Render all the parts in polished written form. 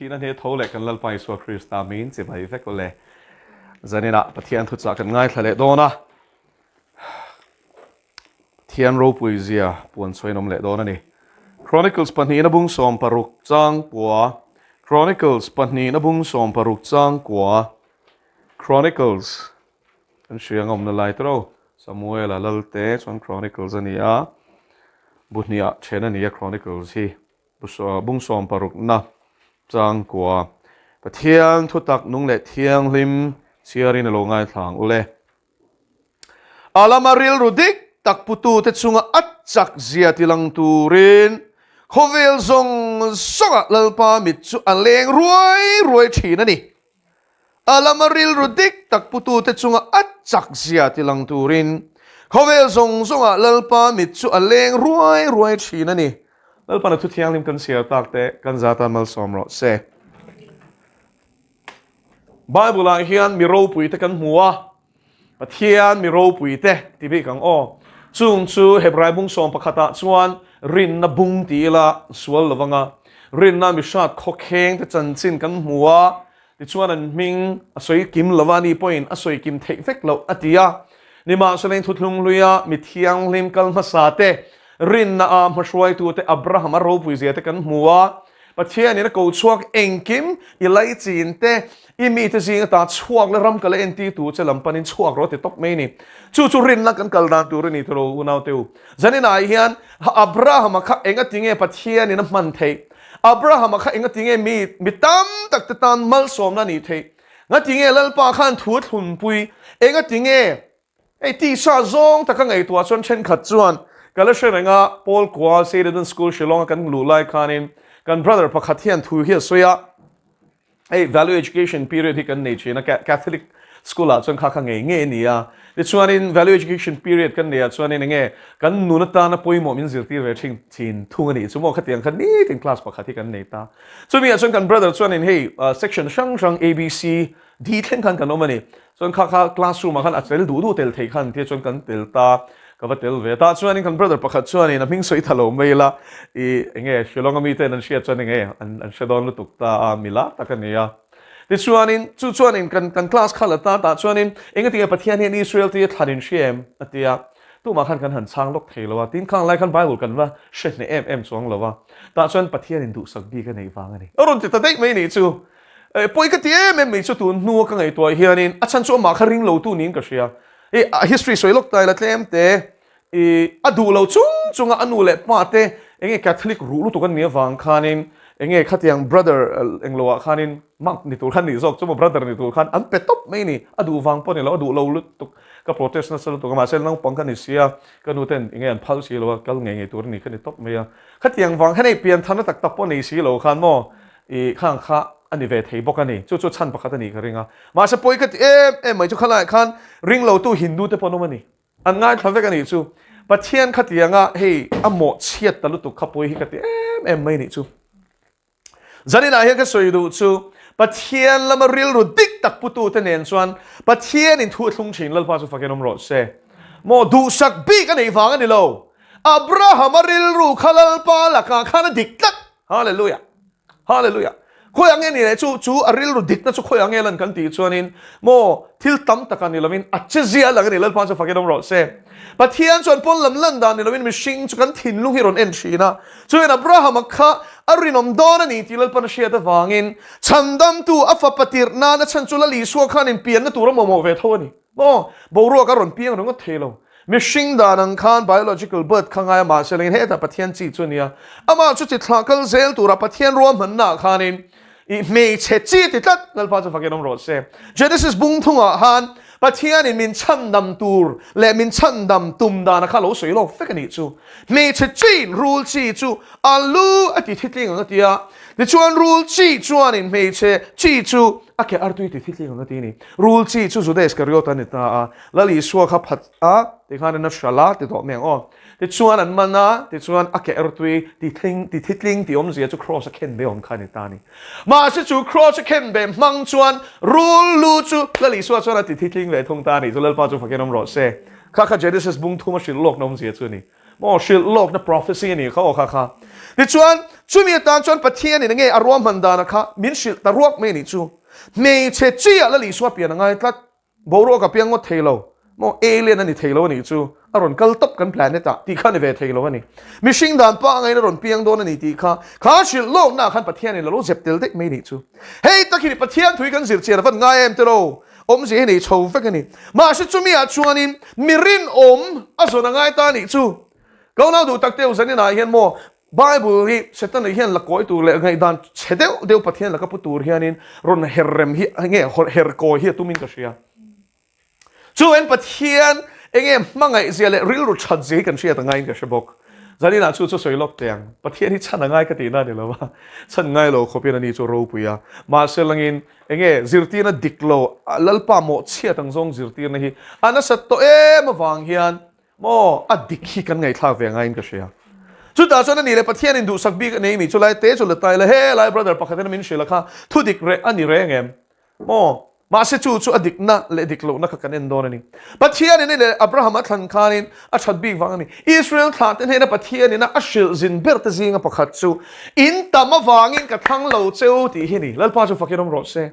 thihna hne tho leh kan Lalpa Isua Krista hmingin chibai vek aw le. Zaninah Pathian thuchah kan ngaithla leh dawn a, Pathian ropui zia puan chhuain awm leh dawn a ni. Chronicles pahnihna bung 60 chang kua Chronicles pahnihna bung 60 chang kua Chronicles Kan hria ngawmna lai tawh Samuela Lalte chuan Chronicles a ni a, bu hniah then a ni a Chronicles hi bung 60 na changkua Pathian thutak nung leh thianghlim chhiarin a lo ngaithla ang u le. A lama rilru dik tak putute chunga a chak zia tilang turin khawvel zawng zawngah Lalpa mit chu a leng ruai ruai thin a ni. A lama rilru dik tak putute chunga a chak zia ti lang turin khawvel zawng zawngah Lalpa mit chu a leng ruai ruai thin a ni. Lalpana thu thianghlim kan chhiar tak te kan za tan malsawm rawh se. Bible-ah hian mi ropui te kan hmu a, Pathian mi ropui te ti bik ang aw. Chung chu Hebrai bung sawm pakhatah chuan rinna bung ti ila sual lo vanga rinna mi hrat khawkheng te chanchin kan hmu a, tichuan an hming a sawi kim lo va, ni pawhin a sawi kim theih vek loh a ti a. Nimahsela in thuthlung hluia mi thianghlim kal hmasa te, rinna a hmahruaitu te Abraham a ropui zia te kan hmu a, Pathianin a ko chhuak engkim i laichin te, i mite zing ata chhuak la ram kal a entir tur che lam panin chhuak rawh ti tawp mai a ni. Chu chu rinna kan kal dan tur a ni tawh unau te u. Zaninah hian Abrahama kha enga tinge Pathianin a hman theih? Abrahama kha enga tinge mi mi tam tak te tan malsawmna a nih theih? Nga tinge Lalpa khan thu a thlunpui? Enga tinge Hei tisa zawng taka ngaihtuah chuan thenkhat chuan ka la hre reng a, Paul Kua Seiredun School Shillong a kan luh lai khanin kan brother pakhat hian thu hi a sawi a, hei value education period hi kan nei thin a, Catholic school ah chuan kha kha ngei ngei a ni a, tichuanin value education period kan nei ah chuanin enge kan nun atana pawimawh min zirtir ve thin thin thung a nih chu maw khatiang khan nitin class pakhat hi kan nei ta. Chumi ah chuan kan brother chuanin hei section hrang hrang ABC D thleng khan kan awm a ni. Chuan kha kha classroom ah khan a tel duh duh tel thei khan tia chuan kan tel ta, ka va tel ve ta. Chuanin kan brother pakhat chuanin a hming sawi tha lo mai ila, i enge Shillong a mite an hriat chuan enge an an hre dawn lutuk ta a, mi lar tak a ni a. Tichuanin chu chuanin kan kan class kha la ta tah chuanin engatinge Pathian hian Israel te hi a thlan in hria em? a ti a. Tumah khan kan han chhang lawk thei lo a, tin khang lai khan Bible kan va hre hneh em em chuang lo a. Tah chuan Pathianin duhsak bik a neih vang a ni. A rawn ti ta daih mai nih chu. Pawi ka ti em em mai chu tun hnua ka ngaihtuah hianin a chhan chu amah kha ring lo tu niin ka hria. I a history sawi lawk ta ila tlem te i a duh lo chung chunga a nu leh pa te enge Catholic ruh lutuk an nih avang khanin enge khatiang brother englo ah khanin monk ni tur khan nih zawk chu maw brother ni tur khan an pe tawp mai ni a duh vang pawh ni lo a duh lo lutuk ka protest nasa lutuk a mahse naupang ka ni sia ka nu ten enge an phal si lo a kal ngei ngei tur a ni kha ni tawp mai a khatiang vang khan hei piantharna tak tak pawh nei si lo khan maw I khang kha a ni ve thei bawk a ni. Chu chu chhan pakhat a nih ka ring a. Mahse pawi ka ti em em mai chu khalaiah khan ring lotu Hindu te pawh an awm a ni. An ngaithla vek a nih chu. Pathian kha tianga hei a mawh chhiat ta lutuk kha pawi hi ka ti em em mai nih chu. Zaninah hian ka sawi duh chu Pathian lama rilru dik tak putute nen chuan Pathianin thu a thlung thin Lalpa chu fakin awm rawh se. Maw duhsak bik a neih vang a ni lo. Abrahama rilru kha Lalpa lakah khan a dik tlat. Hallelujah! Hallelujah! Khawiah nge ni leh chu chu a rilru dikna chu khawiah nge lan kan tih chuanin maw thil tam taka ni lovin a che zia lang a ni Lalpa chu fakin awm rawh se. Pathian chuan pawn lam lan dan ni lovin mihring chu kan thinlung hi rawn en thin a, chuan Abrahama kha a rinawm dawn a ni tih Lalpan a hriat avangin chhandamtu a fapa tirh nan a chhan chu Lal Isua khan inpianna tur a mamawh ve tho a ni. Maw boruak a rawn piang ringawt thei lo. Mihring dan ang khan biological birth kha ngai a mahse lengin hetah Pathian chi chu a nia. Amah chu chi thlah kal zel tura Pathian ruahmanna ah khanin i hmeichhe chi ti tlat Lalpa chu fakin awm rawh se. Genesis bung thungah khan Pathianin min chhandam tur leh min chhandam tum dana kha lo sawi lawk vek a nih chu. Hmeichhe chiin rul chi chu a lu a ti thitling ang a ti a. Tichuan rul chi chuanin hmeichhe chi chu a ke artui ti thitling ang a ti a ni. Rul chi chu Juda Iskariot a ni ta a. Lal Isua kha phat a, tikhan in a hral a ti tawh mai ang aw. Tichuan an man a, tichuan a ke ertui ti thling, ti thitling tih awmzia chu kraws a khen be awm kha a ni ta a ni. Mahse chu kraws a khen be hmang chuan rul lu chu Lal Isua chuan a ti thitling ve thung ta a ni. Chu Lalpa chu fakin awm rawh se. Kha kha Genesis bung thum a hrilh lawkna awmzia chu a ni. Maw hrilh lawkna prophecy a nih kha aw kha kha. Tichuan, chumi atan chuan Pathianin enge a ruahman dana kha min hrilh ta ruak mai a nih chu. Hmeichhe chiah Lal Isua pian a ngai tlat. Boruak a piang ngawt thei lo. Maw alien a ni thei lo a nih chu. A rawn kal tawp kan planet ah tih kha a ni ve thei lo a ni. Mihring dan pa angaiin a rawn piang dawn a ni tih kha kha hrilh lawkna ah khan Pathianin a lo zep tel daih mai a nih chu. Hei tak hi ni Pathian thui kan zir chian a van ngai em tiraw? Awmzia hi nei chho vek a ni. Mahse chumi ah chuanin mi rinawm a zawn a ngai ta a nih chu. Ka unau duh tak teu zaninah hian maw Bible hi Setana hian la kawi tur leh ngaihdan chhe deuh deuh Pathian laka pu tur hianin rawn her rem hi nge her kawi hi a tumin ka hria. Chu en Pathian enge hmangaih zia leh rilru that zia hi kan hriat a ngaiin ka hre bawk. Zaninah chu chu sawi lawk teh ang. Pathian hi chhan a ngai ka tihna a ni lo va, chhan ngai lo khawpin ani chu ropui a. Mahse langin enge zirtirna dik lo Lalpa mawhchhiat ang zawng zirtirna hi a nasat tawh em avang hian Maw, a dik hi kan ngaihthlak ve ngaiin ka hria. Chutah chuan ani leh Pathianin duhsak bik a nei mi chu lai te chu la tai la, he lai brother pakhatin a min hrilh a kha thu dik reh a ni reng em? Maw, mahse chu chu a dikna leh dik lohna kha kan en dawn a ni. Pathianin a leh Abraham a thlan khanin a that bik vang a ni. Israel thlah te hnena Pathianin a hrilh zin ber te zinga pakhat chu, In tam avangin ka thlang lo cheu tih hi a ni. Lalpa chu fakin awm rawh se.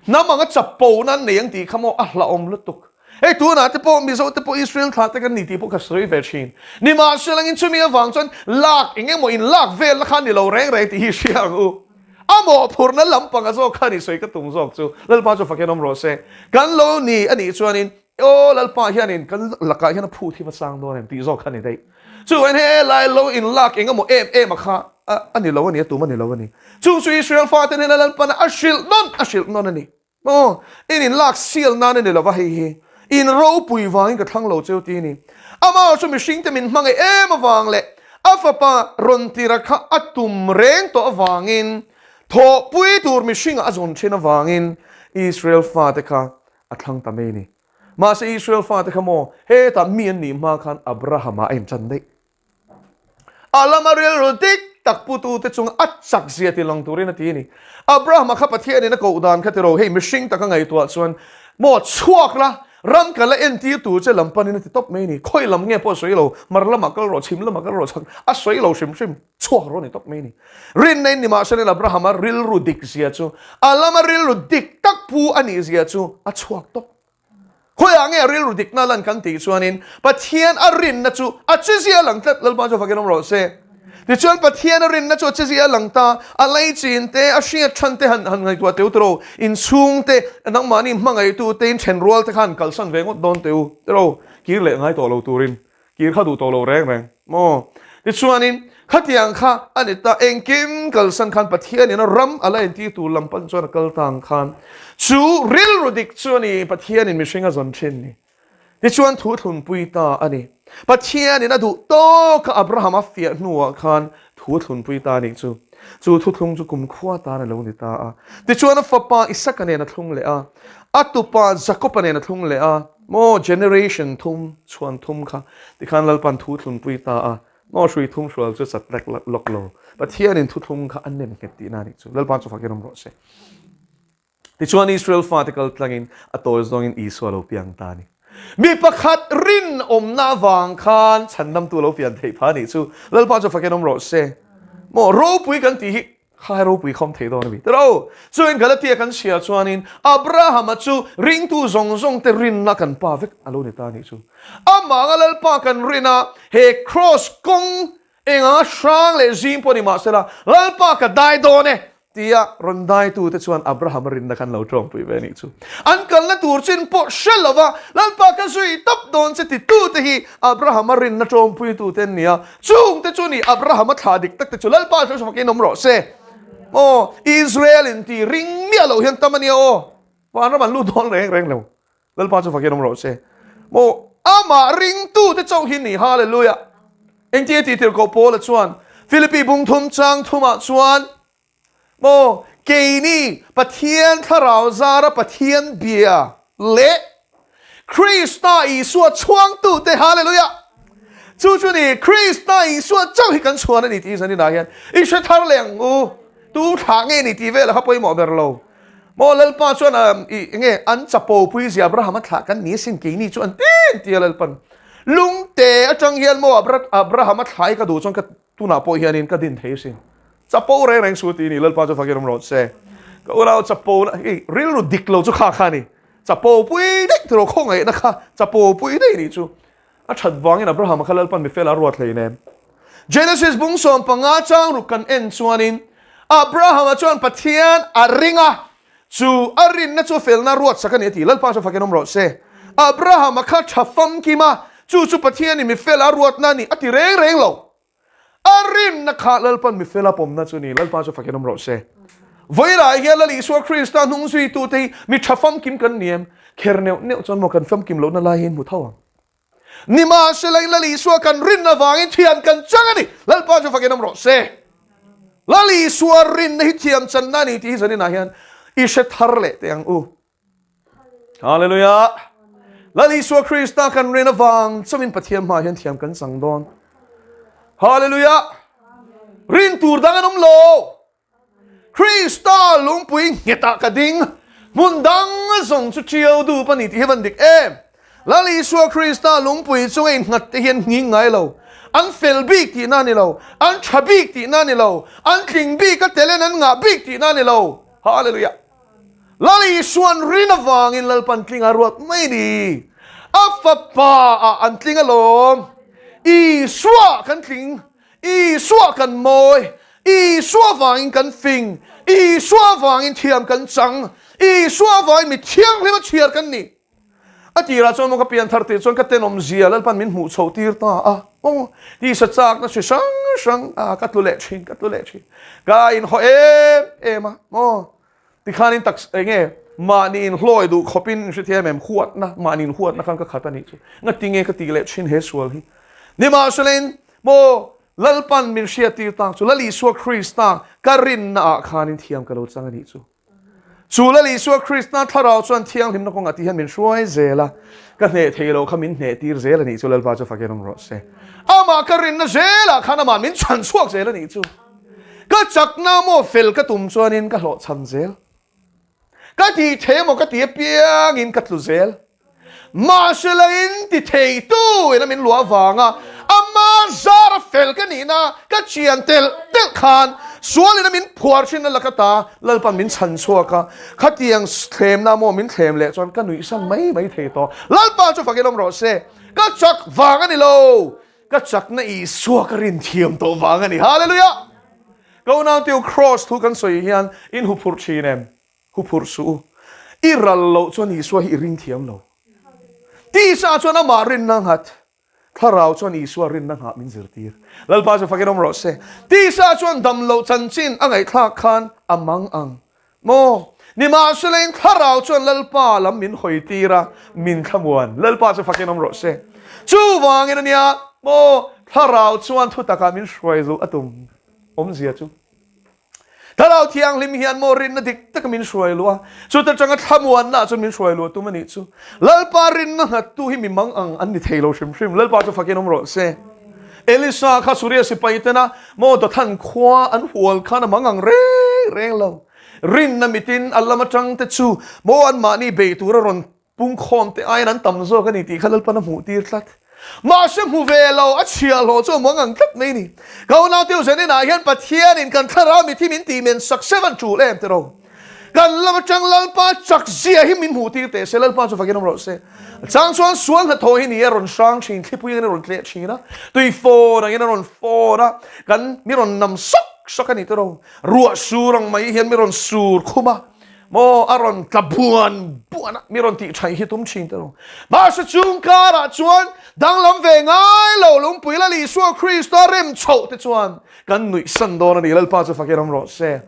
Hnam anga chapo nan nei ang tih kha maw a hlauhawm lutuk. Hei tunah te pawh Mizo te pawh Israel thlah te kan ni tih pawh ka sawi ve thin. Nimahsela chumi avang chuan lak eng emaw in lak velna kha ni lo reng reng tih hi hria ang u. A mawhphurhna lampanga zawk kha ni sawi ka tum zawk chu Lalpa chu fakin awm rawh se. Kan lo ni a nih chuanin aw Lalpa hianin kan lakah hian a phut hi va sang dawn em tih zawk kha ni daih. Chuan he lai lo in lak eng emaw em em a kha a ni lo a ni a tum a ni lo a ni. Chung chu Israel fate hnena Lalpan a hrilh nawn a hrilh nawn a ni. Aw, in in lak sial nan a ni lova hei hi in ropui vangin ka thlang lo cheu ti a ni. Amah chu mihringte min hmangaih em avang leh a fapa rawn tira kha a tum reng tawh avangin thawhpui tur mihringah a zawn thin avangin Israel fate kha a thlang ta mai a ni. Mahse Israel fate kha maw hetah mi an nih hma khan Abrahama a intan daih. A lama rilru dik tak putute chunga a chak zia ti lang turin a ti a ni. Abrahama kha Pathianin a koh dan kha tiro, hei mihring taka ngaihtuah chuan maw chhuak la, ram ka la entir tur che lam panin a ti tawp mai a ni. Khawi lam nge pawh a sawi lo, mar lamah kal rawh, chhim lamah kal rawh, chhak a sawi lo hrim hrim, chhuak rawh a ni tawp mai a ni. Rinna in nimahsela Abrahama rilru dik zia chu, a lama rilru dik tak pu a nih zia chu a chhuak tawp. Khawiah nge a rilru dikna lan kan tih chuanin Pathian a rinna chu a chizia lang tlat Lalpa chu fakin awm rawh se. Tichuan Pathian a rinna chu a chizia lang ta, a leichin te, a hriat than te han han ngaihtuah teu tiro, inchhung te, nangmahni hmangaihtu te, inthen rual te khan kalsan ve ngawt dawn teu tiro, kir leh ngai tawh lo turin Kir kha duh tawh lo reng reng maw? Tichuanin, khatiang kha a ni ta, engkim kalsan khan Pathianin a ram a la entir tur lam pan chuan a kal ta ang khan chu rilru dik chu a ni, Pathianin mihring a zawn thin ni. Tichuan thu thlunpui ta a ni. Pathianin a duh tawka Abraham a fiah hnuah khan thu thlunpui ta a nih chu. Chu thuthlung chu kumkhua tan a lo ni ta a. Tichuan a fapa Isaka nen a thlung leh a, a tupa Jakoba nen a thlung leh a. Maw generation thum chhuan thum kha tikhan Lalpan thu thlunpui ta a, maw hrui thum hrual chu chat lek lawk lo. Pathianin thu thlung kha a nem nghet tihna a nih chu. Lalpan chu fakin awm rawh se. Tichuan Israel fate kal tlangin a tawi zawngin Isua lo piang ta a ni. Mi pakhat rinawmna avang khan chhandamtu lo pian theih pha a nih chu. Lalpa chu fakin awm rawh se. Maw ropui kan tih hi Khai ropui khawm thei dawn a mi. Tiro, chuin Galatia kan chhia chuanin Abrahama chu ringtu zawng zawng te rinna kan pa vek a lo ni ta a nih chu. Amah anga Lalpa kan rin a, he kraws kawng enga hrang leh zing pawh ni mahsela Lalpa ka dai dawn e tia rawn daitu te chuan Abrahama rinna khan lo tawngpui ve a nih chu. An kalna tur chin pawh hre lova Lalpa ka zui tawp dawn che titu te hi Abrahama rinna tawngpuitu te an ni a. Chung te chu ni Abrahama thla dik tak te chu Lalpa chu fakin awm rawh se. Aw, Israel in ti ring miah loh hian tam a nia aw. Vanram an lut dawn reng reng lo. Lalpa chu fakin awm rawh se. Maw, amah ringtu te chauh hi ni. Hallelujah. Engtin a tih tirhkoh Paula chuan Philippi bungthum chang thumah chuan Maw, keini Pathian Thlarau zara Pathian bia leh Krista Isua chhuangtute, Hallelujah! Chu chu ni, Krista Isua chauh hi kan chhuan a ni tih zaninah hian i hre thar leh ang u. Tu thlah nge ni tih velah kha pawimawh ber lo. Maw, Lalpa chuan i nge an chapo pui zia Abraham a thlah kan ni asin keini chu an tin tia Lalpan. Lungte atang hian maw Abraham a thlai ka duh chuan ka tunah pawh hianin ka din thei sin. Chapo reng reng su ti ni Lalpa chu fakin awm rawh se. Ka unau chapo na hei rilru dik lo chu kha kha ni. Chapo pui daih tiraw khawngaihna kha chapo pui daih nih chu. A that vangin Abraham kha Lalpan mifel a ruat hlei nen. Genesis bung 15 chang ruk kan en chuanin Abraham-a chuan Pathian a ring a, chu a rinna chu felna ruat sak a ni a ti. Lalpa chu fakin awm rawh se. Abraham-a kha tha famkim a, chu chu Pathianin mifel a ruatna a ni a ti reng reng lo. A rinna kha Lalpan mifel a pawmna chu a ni. Lalpa chu fakin awm rawh se. Vawilah hian Lal Isua Krista hnung zuitute hi mi tha famkim kan ni em? Kher neuh neuh chuan maw kan famkim lohna lai hi in hmu tho ang. Nimahsela in Lal Isua kan rinna vangin thiam kan chang a ni. Lalpa chu fakin awm rawh se. Lal Isua rinna hi thiam channa a ni tih hi zaninah hian i hre thar leh teh ang u. Hallelujah. Lal Isua Krista kan rin avang chawin Pathian hmaah hian thiam kan chang dawn. Hallelujah. Rin tur dang an awm lo. Krista lungpui nghetah ka ding, hmun dang zawng chu ṭiau dup a ni tih hi van dik em? Lal Isua Krista lungpui chunga innghat te hian nghing ngai lo. An fel bik tihna a ni lo, an ṭha bik tihna a ni lo, an tling bik a talent an ngah bik tihna a ni lo. Hallelujah! Lal Isua'n rin avangin Lalpan tling a ruat mai ni. A fapa ah an tling alawm. Isua kan tling. Isua kan mawi, Isua vangin kan fing, Isua vangin thiam kan chang, Isua vangin mi thianghlim a chhiar kan ni. A tirah chuan maw ka pian thar tir chuan ka tenawm zia Lalpan min hmuh chhoh tir ta a, aw tisa chakna hri hrang hrang a ka tlu leh thin, ka tlu leh thin. Ka inhaw em em a, maw Tikhanin tak enge mahni inhlawi duh khawpin hrethiam em huatna mahni inhuatna khan ka khat a nih chu. Ngatinge ka tih leh thin he sual hi. Nimahselain maw Lalpan min hriattir tak chu Lal Isua Krista ka rinna ah khanin thiam ka lo chang a nih chu. Chu Lal Isua Krista thlarau chuan thianghlimna kawngah tih hian min hruai zel a, ka hneh thei lo kha min hneh tir zel a nih chu Lalpa chu fakin awm rawh se. Amah ka rinna zelah khan amah min chhan chhuak zel a nih chu. Ka chakna maw fel ka tum chuanin ka hlawhchham zel. Ka tih thei emaw ka ti apiangin ka tlu zel. Mahse lain ti theitu ina min luah avanga ama zara fel ka nihna ka chian telh telh khan sual ina min phuar thin a laka ta Lalpan min chhan chhuak a, khatiang thlemna maw min thlem leh chuan ka nuihsan mai mai thei tawh. Lalpa chu fakin awm rawh se. Ka chak vang a ni lo. Ka chakna Isua ka rin thiam tawh vang a ni. Hallelujah! Ka unautiu Kross thu kan sawi hian in huphurh thin em? Huphurh suh u. I ral loh chuan Isua hi i ring thiam lo. Tisa chuan amah rinna nghat, Thlarau chuan Isua rinna nghah min zirtir. Lalpa chu fakin awm rawh se. Tisa chuan dam loh chanchin a ngaihthlak khan a mang ang. Maw? Nimahselain Thlarau chuan Lalpa lam min hawi tir a, min thlamuan. Lalpa chu fakin awm rawh se. Chuvangin a nia, maw? Thlarau chuan thutakah min hruai luh a tum awmzia chu. Thlarau Thianghlim hian maw rinna dik taka min hruai luh a, chuta tanga thlamuanna chuan min hruai luh a tum a nih chu. Lalpa rinna nghattu hi mi mang ang an ni thei lo hrim hrim. Lalpa chu fakin awm rawh se. Elisa kha Suria sipai tena maw Dothan khua an hual khan a mang ang reng reng lo. Rinna mitin a lam atang te chu maw anmahni bei tura rawn pungkhawm te aiin an tam zawk a ni tih kha Lalpan a hmuh tir tlat. Mahse hmu ve lo, a chhiahhlawh chu a mang ang tlat mai ni. Ka unau Teo Zanin ah hian Pathianin kan thlarau mithi min tih men sak se van tul em tiraw? Kan lam atang Lalpa chak zia hi min hmuh tir teh se, Lalpa chu fakin awm rawh se. Chang chuan sual hnathawh hi ni a rawn hrang thin, thlipui angin a rawn tleh thin a, tui fawn angin a rawn fawn a, kan mi rawn nam sawk sawk a ni tiraw. Ruah sur ang mai hian mi rawn sur khum a, maw a rawn tla buan buan a, mi rawn tih thaih hi tum thin tiraw. Mahse chung karah chuan danglam ve ngai lo lungpui Lal Isua Krista rem chhoh te chuan kan nuihsan dawn a ni, Lalpa chu fakin awm rawh se.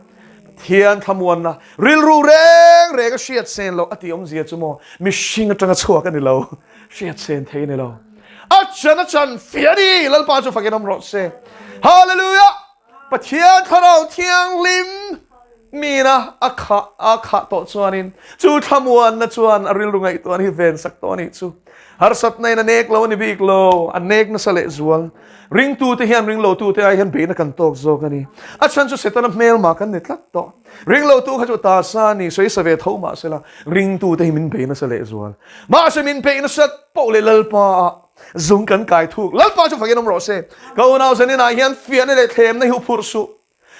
Pathian thlamuanna rilru reng reng a hriat sen loh a tih awmzia chu maw mihring atanga chhuak a ni lo, hriat sen thei a ni lo. A chan a chan fiah a ni, Lalpa chu fakin awm rawh se. Hallelujah! Pathian thlarau thianghlim mina a khah a khah tawh chuanin chu thlamuanna chuan a rilru ngaihtuahna hi ven sak tawh a nih chu. Harsatna in a nek lo a ni bik lo, a nek nasa leh zual. Ringtute hian ringlotute ai hian beihna kan tawk zawk a ni. A chhan chu Setana hmelma kan ni tlat tawh. Ringlotu kha chu tasa a ni, sawi ve tho mahsela ringtute hi min bei nasa leh zual. Mahse min beih nasa poh leh Lalpa ah. Zung kan kai thuk. Lalpa chu fakin awm rawh se. Ka unau zaninah hian fiahna leh thlemna hi u phurh suh.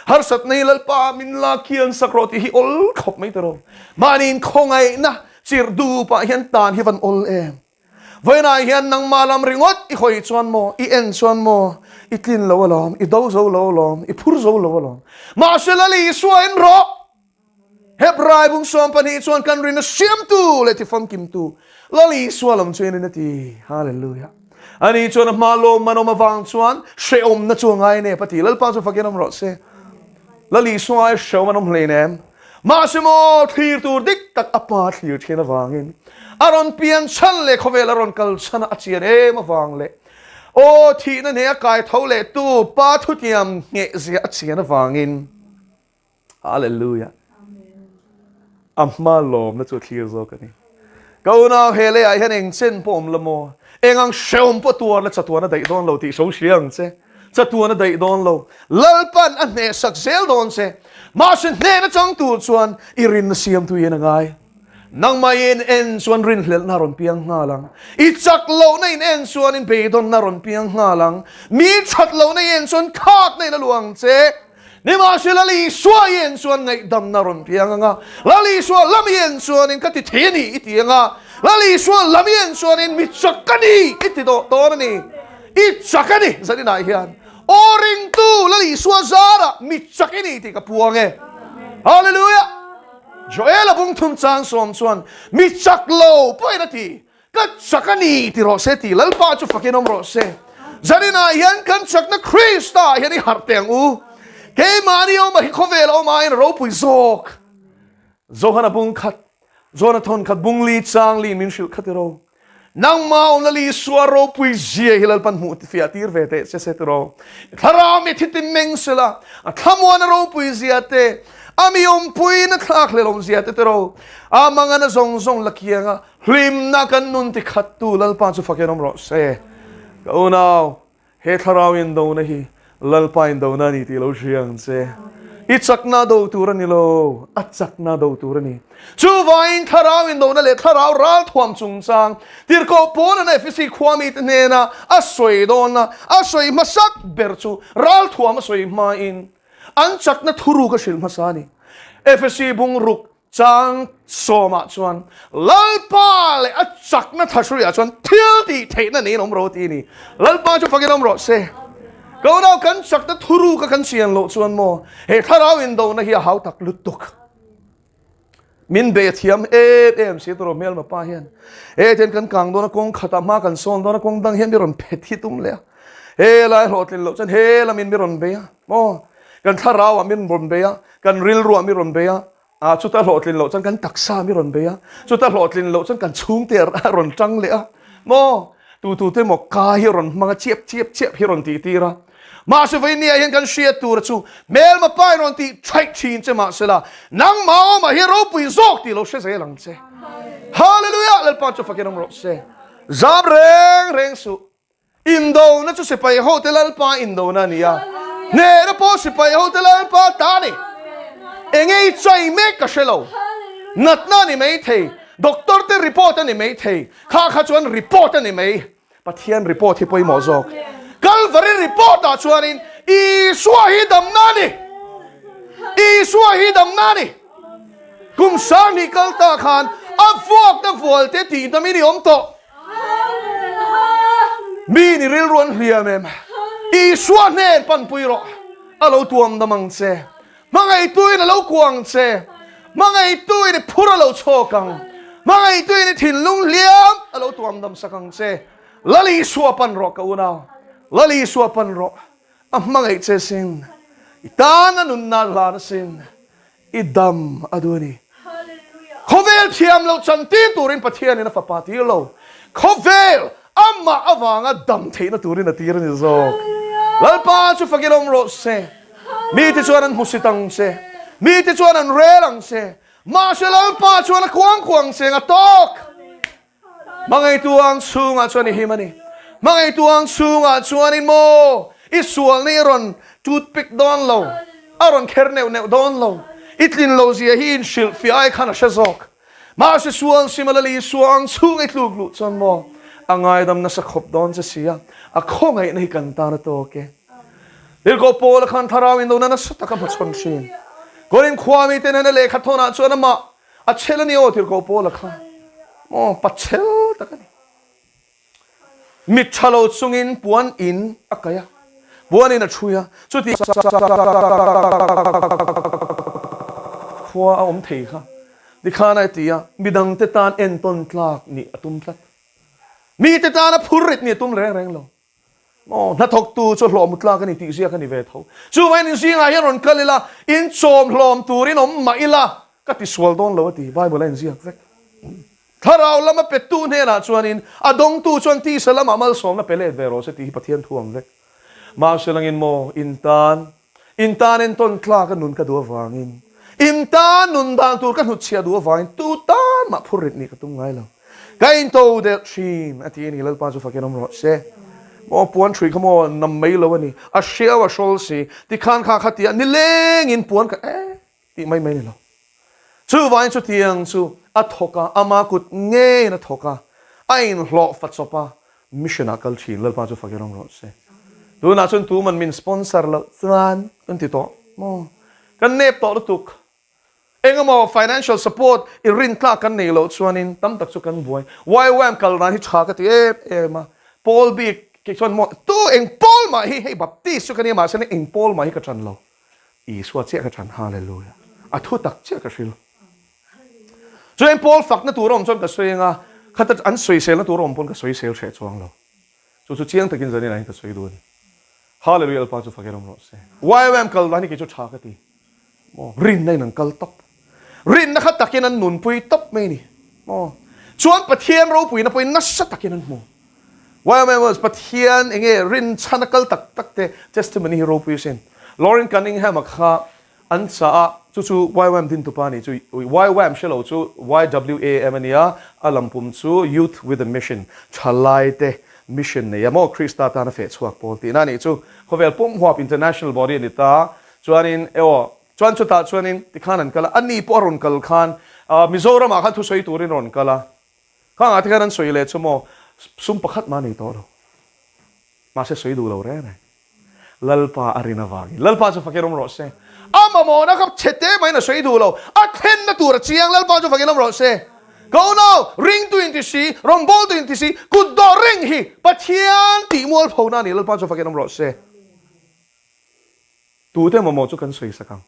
Harsatna hi Lalpa min la kian sak rawh tih hi awl khawp mai ta rawh. Mahni inkhawngaihna chirh dupah hian tan hi van awl em. Vawiinah hian nangmah lam ringawt i hawi chuan maw, i en chuan maw, i tlin lo alawm, i do zo lo alawm, i phur zo lo alawm. Mahse Lal Isua in rawh! Hebrai bung 12 chuan kan rinna siamtu leh tifamkimtu Lal Isua lam chu enin a ti. Hallelujah! Ani chuan a hma lawmman awm avang chuan hrehawmna chu a ngai nep a ti. Lalpa chu fakin awm rawh se. Lal Isua ai hrehawm an awm hleinem. Mahse maw thlir tur dik tak a pa thlir thin avangin a rawn pian chhan leh khawvel a rawn kal chhan a a chian em avang leh aw thihna hne a kai tho leh tu pa thutiam ngheh zia a chian avangin Hallelujah. A hma lawmna chu a thlir zawk a ni. Ka unau he leiah hian eng chen pawh awm la maw? Eng ang hrehawm pawh tuar la chatuan a daih dawn lo tih hro hria ang che. Chatuan a daih dawn lo. Lalpan a hnehsak zel dawn che. Mahse hnehna chang tur chuan i rinna siamtu hian a ngai. Nangmah i en en chuan rinhlelhna a rawn piang nghal ang. I chak lohna in en chuanin beidawnna a rawn piang nghal ang. Mi that lohna i en chuan khakna in a luah ang che. Nimahsela Lal Isua i en chuan ngaihdamna rawn piang ang a, Lal Isua lam i en chuanin ka ti thei a ni i ti ang a, Lal Isua lam i en chuanin mi chak a ni i ti dawh dawn a ni. I chak a ni zaninah hian aw ringtu Lal Isua zarah mi chak i ni tih ka puang e. Hallelujah! Joela bung thum chang sawm chuan mi chak lo pawhin a ti. Ka chak a ni ti rawh se ti Lalpa chu fakin awm rawh se. Zaninah hian kan chakna Krista ah hian i harh teh ang u. Keimahni awm a hi khawvel awm aiin a ropui zawk. Johana bung khat, Johana thawn khat bung li chang li min hrilh kha ti ro. Nangmah awmna li Isua ropui zia hi Lalpan hmuh fiah tir ve teh che se ti ro. Thlarau mi thi tin meng sela, a thlamuan a ropui zia te, a mi awmpuiin a thlak hlel awm zia te ti ro. A mangana zawng zawng la kianga Hlimna kan nun ti khattu Lalpa chu fakin awm rawh se. Ka unau, he thlarau indona hi Lalpa indona a ni tih lo hria ang che. I chakna do tur a ni lo, a chakna do tur a ni. Chuvangin thlarau indona leh thlarau ralthuam chungchang tirhkoh Paula'n Efesi khua mite hnena a sawi dawnna a sawi hmasak ber chu ralthuam a sawi hmain an chakna thuruk a hrilh hmasa a ni. Efesi bungruk Chang sawmah chuan Lalpa leh a chakna thahruiah chuan thil tih theihna neiin awm rawh tih a ni. Lalpa chu fakin awm rawh se. Ka unau kan chakna thuruka kan chian loh chuan maw he thlarau indona hi a hau tak lutuk. Min bei a thiam em em si tawh hmelma pa hian. He tian kan kang dawn a kawng khatah hma kan sawn dawn a kawng dang hian mi rawn phet hi tum leh a. He lai hlawhtlin loh chuan he lamin mi rawn bei a maw kan thlarauah min rawn bei a kan rilruah mi rawn bei a A, chuta hlawhtlin loh chuan kan taksa mi rawn bei a, chuta hlawhtlin loh chuan kan chhungte a rawn tang leh a, maw? Tu tu te maw ka hi a rawn hmang a, chiap chiap chiap hi a rawn tih tir a. Mahse vawinia hian kan hriat tur chu hmelma pa in rawn tih thaih thin che mahsela nangmah awmah hi ropui zawk tih lo hre zel ang che. Hallelujah! Lalpa chu fakin awm rawh se. Zam reng reng suh. Indona chu sipai hote Lalpa indona a ni a, hnehna pawh sipai hote Lalpa ta a ni. Enge i chai mek ka hre lo. Natna a ni mai thei, doctor te report a ni mai thei, kha kha chuan report a ni mai. Pathian report hi pawimawh zawk. Kalvari report ah chuanin Isua hi damna a ni. Isua hi damna a ni. Kum 2000 kal ta khan a vuakna vualte tihnamin i awm tawh. Mi ni rilru an hliam em? Isua hnen panpui rawh, a lo tuam dam ang che. Hmangaihtuin a lo kuah ang che. Hmangaihtuin i phur a lo chhawk ang. Hmangaihtuin i thinlung hliam a lo tuam dam sak ang che. Lal Isua pan rawh ka unau, Lal Isua pan rawh, a hmangaih che sin, i tan a nunna hlan asin. I dam a duh a ni. Khawvel thiam loh chantir turin Pathianin a fapa tir lo. Khawvel amah avanga dam theihna turin a tir a ni zawk. Lalpa chu fakin awm rawh se. Mite chuan an hmusit ang che. Mite chuan an rel ang che. Mahse Lalpa chuan a kuang kuang che ang a tawk. Hmangaihtu ang chhungah chuan i him a ni. Hmangaihtu ang chhungah chuanin maw i sualna i rawn toothpick dawn lo, a rawn kher neuh neuh dawn lo. I tlin lo zia hi inhrilhfiah ai khan a hre zawk. Mahse sual sim a la li suang chhung i tluk luh chuan maw. A ngaidam nasa khawp dawn che sia, a khawngaihna hi kan tan a tawk e. Tirhkoh Paula khan thlarau in dona nasa taka hmachhawn thin. Korinth khua mite nena lehkha thawnah chuan amah a chhel a ni aw Tirhkoh Paula khan maw pa chhel tak a ni. Mit tha lo chungin puan in a kaih a, puan in a thui a, chuti khua a awm thei kha tikhan a ti a, midangte tan entawn tlak nih a tum tlat. Mite tana phur rit nih a tum reng reng lo. Maw, hnathawktu chu hlawh mutlak a ni tih ziak a ni ve tho. Chuvangin in zingah hian rawn kal ila, in chawm hlawm turin awm mah ila, ka ti sual dawn lo a ti, Bible a inziak vek. Thlarau lama pettu hnenah chuanin a dawngtu chuan tisa lamah malsawmna pe let ve rawh se tih hi Pathian thu ang vek. Mahse langin maw, in tan, in tan entawn tlak a nun ka duh avangin, in tan nun dan tur ka hnutchhiah duh avangin tu tan mah phur rit nih ka tum ngai lo. Ka into delh thin a ti a ni, Lalpa chu fakin awm rawh se. Maw puan hrui kha maw nam mai lo a ni, a hriau a hrawl si, tikhan kha kha tia nilengin puan ka eh tih mai mai ni lo. Chuvangin chutiang chu a thawk a, ama kut ngeiin a thawk a, a inhlawh fa chawp a, mission ah kal thin, Lalpa chu fakin awm rawh se. Tunah chuan tuman min sponsor loh chuan kan ti tawh maw? Kan nep tawh lutuk. Engemaw financial support i rintlak kan neih loh chuanin tam tak chu kan buai. YWAM kal dan hi tha ka ti em em a, Paul bik kei chuan maw tu eng Paul mah hi hei Baptist chu ka nia mahse eng Paul mah hi ka tan lo. Isua chiah ka tan Hallelujah. A thu tak chiah ka hril. Chuan Paul fakna tur awm chuan ka sawi anga khata an sawiselna tur awm pawn ka sawisel hreh chuang lo. Chu chu chiang takin zanin ah hian ka sawi duh a ni. Hallelujah Lalpa chu fakin awm rawh se. YWAM kal dan hi kei chu tha ka ti. Maw rinna in an kal tawp. Rinna kha takin an nunpui tawp mai a ni. Maw chuan Pathian ropuina pawhin nasa takin an hmu. YWAM Pathian enge rin chhan a kal tak tak te testimony hi ropui asin. Loren Cunningham a kha an chah a, chu chu YWAM din tupa ni chu YWAM hre lo chu YWAM a nia, a lampum chu Youth with a Mission, thalai te mission nei a maw Krista tana feh chhuak pawl tihna a nih chu. Khawvel pum huap international body a ni ta. Chuanin ew chuan chutah chuanin tikhan an kal a, ani pawh a rawn kal khan Mizoramah khan thusawi turin a rawn kal a. Khangah te khan an sawi leh chu maw sum pakhat mah nei tawh lo. Mahse sawi duh lo reng reng. Lalpa a rin avangin Lalpa chu fakin awm rawh se. A mamawhna kha chhe te maiin a sawi duh lo. A thlenna tur a chiang Lalpa chu fakin awm rawh se. Ka unau, ringtu inti si, rawngbawltu inti si, kut dawh reng hi Pathian tih mualphona a ni Lalpa chu fakin awm rawh se. Tute mamawh chu kan sawi sak ang.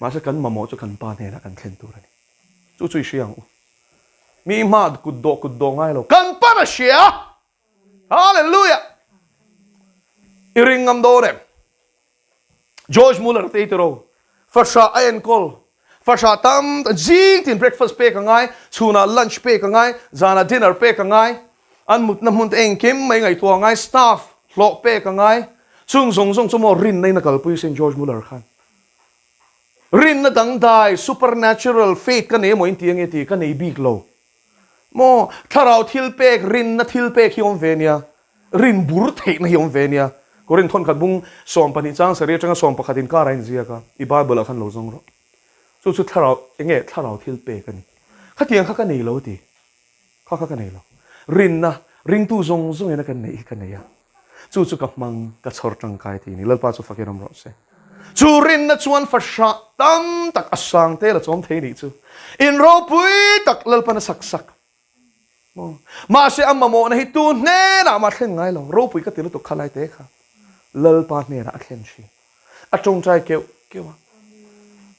Mahse kan mamawh chu kan Pa hnenah kan thlen tur a ni. Chu chu i hria ang u. Mi hma kut dawh kut dawh ngai lo. Kan pan a hria! Hallelujah! I ring ngam dawn em? George Muller te i ti ro. Fahrah a enkawl. Fahrah tam tak zing tin breakfast pek a ngai, chhunah lunch pek a ngai, zanah dinner pek a ngai, an mutna hmun te engkim mai ngaihtuah a ngai, staff hlawh pek a ngai. Chung zawng zawng chu maw rinna in a kalpui sin George Muller khan. Rinna dangdai, supernatural faith ka nei emaw in ti ange ti ka nei bik lo. Maw, thlarau thil pek, rinna thil pek hi awm ve nia. Rin bur theihna hi awm ve nia. Korinth thawnkhat bung 12 chang sarih atanga 11 inkar a inziak a, i Bible ah khan lo zawng rawh. Chu chu thlarau, enge thlarau thil pek a ni. Khatiang kha ka nei lo ti. Kha kha ka nei lo. Rinna, ringtu zawng zawng ina kan neih hi ka nei a. Chu chu ka hmang, ka chhawr tangkai tih a ni. Lalpa chu fakin awm rawh se. Chu rinna chuan fahrah tam tak a sang tel a chawm thei nih chu. In ropui tak Lalpan a sak sak. Maw? Mahse a mamawhna hi tu hnenah mah thlen ngai lo. Ropui ka ti lutuk kha lai te kha. Lalpa hnenah a thlen thin. A tawngtai keuh keuh a.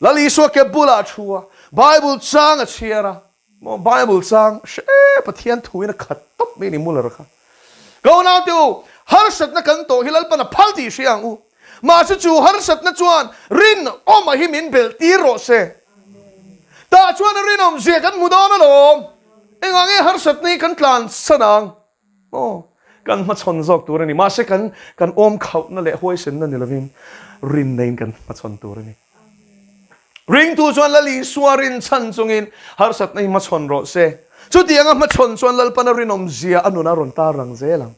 Lal Isua ke bulah a thu a. Bible chang a chhiar a. Maw Bible chang hre Pathian thu in a khat tawp mai a ni Muller kha. Ka unau te u, harsatna kan tawh hi Lalpan a phal tih hria ang u. Mahse chu harsatna chuan rinawma hi min belh tir rawh se. Tah chuan a rinawm zia kan hmu dawn alawm. Engah nge harsatna hi kan tlan san ang? Maw kan hmachhawn zawk tur a ni. Mahse kan kan awm khauhna leh huaisenna ni lovin rinna in kan hmachhawn tur a ni. Ringtu chuan Lal Isua rin chhan chungin harsatna hi hmachhawn rawh se. Chutianga hmachhawn chuan Lalpana rinawm zia a nuna rawn tar lang zel ang.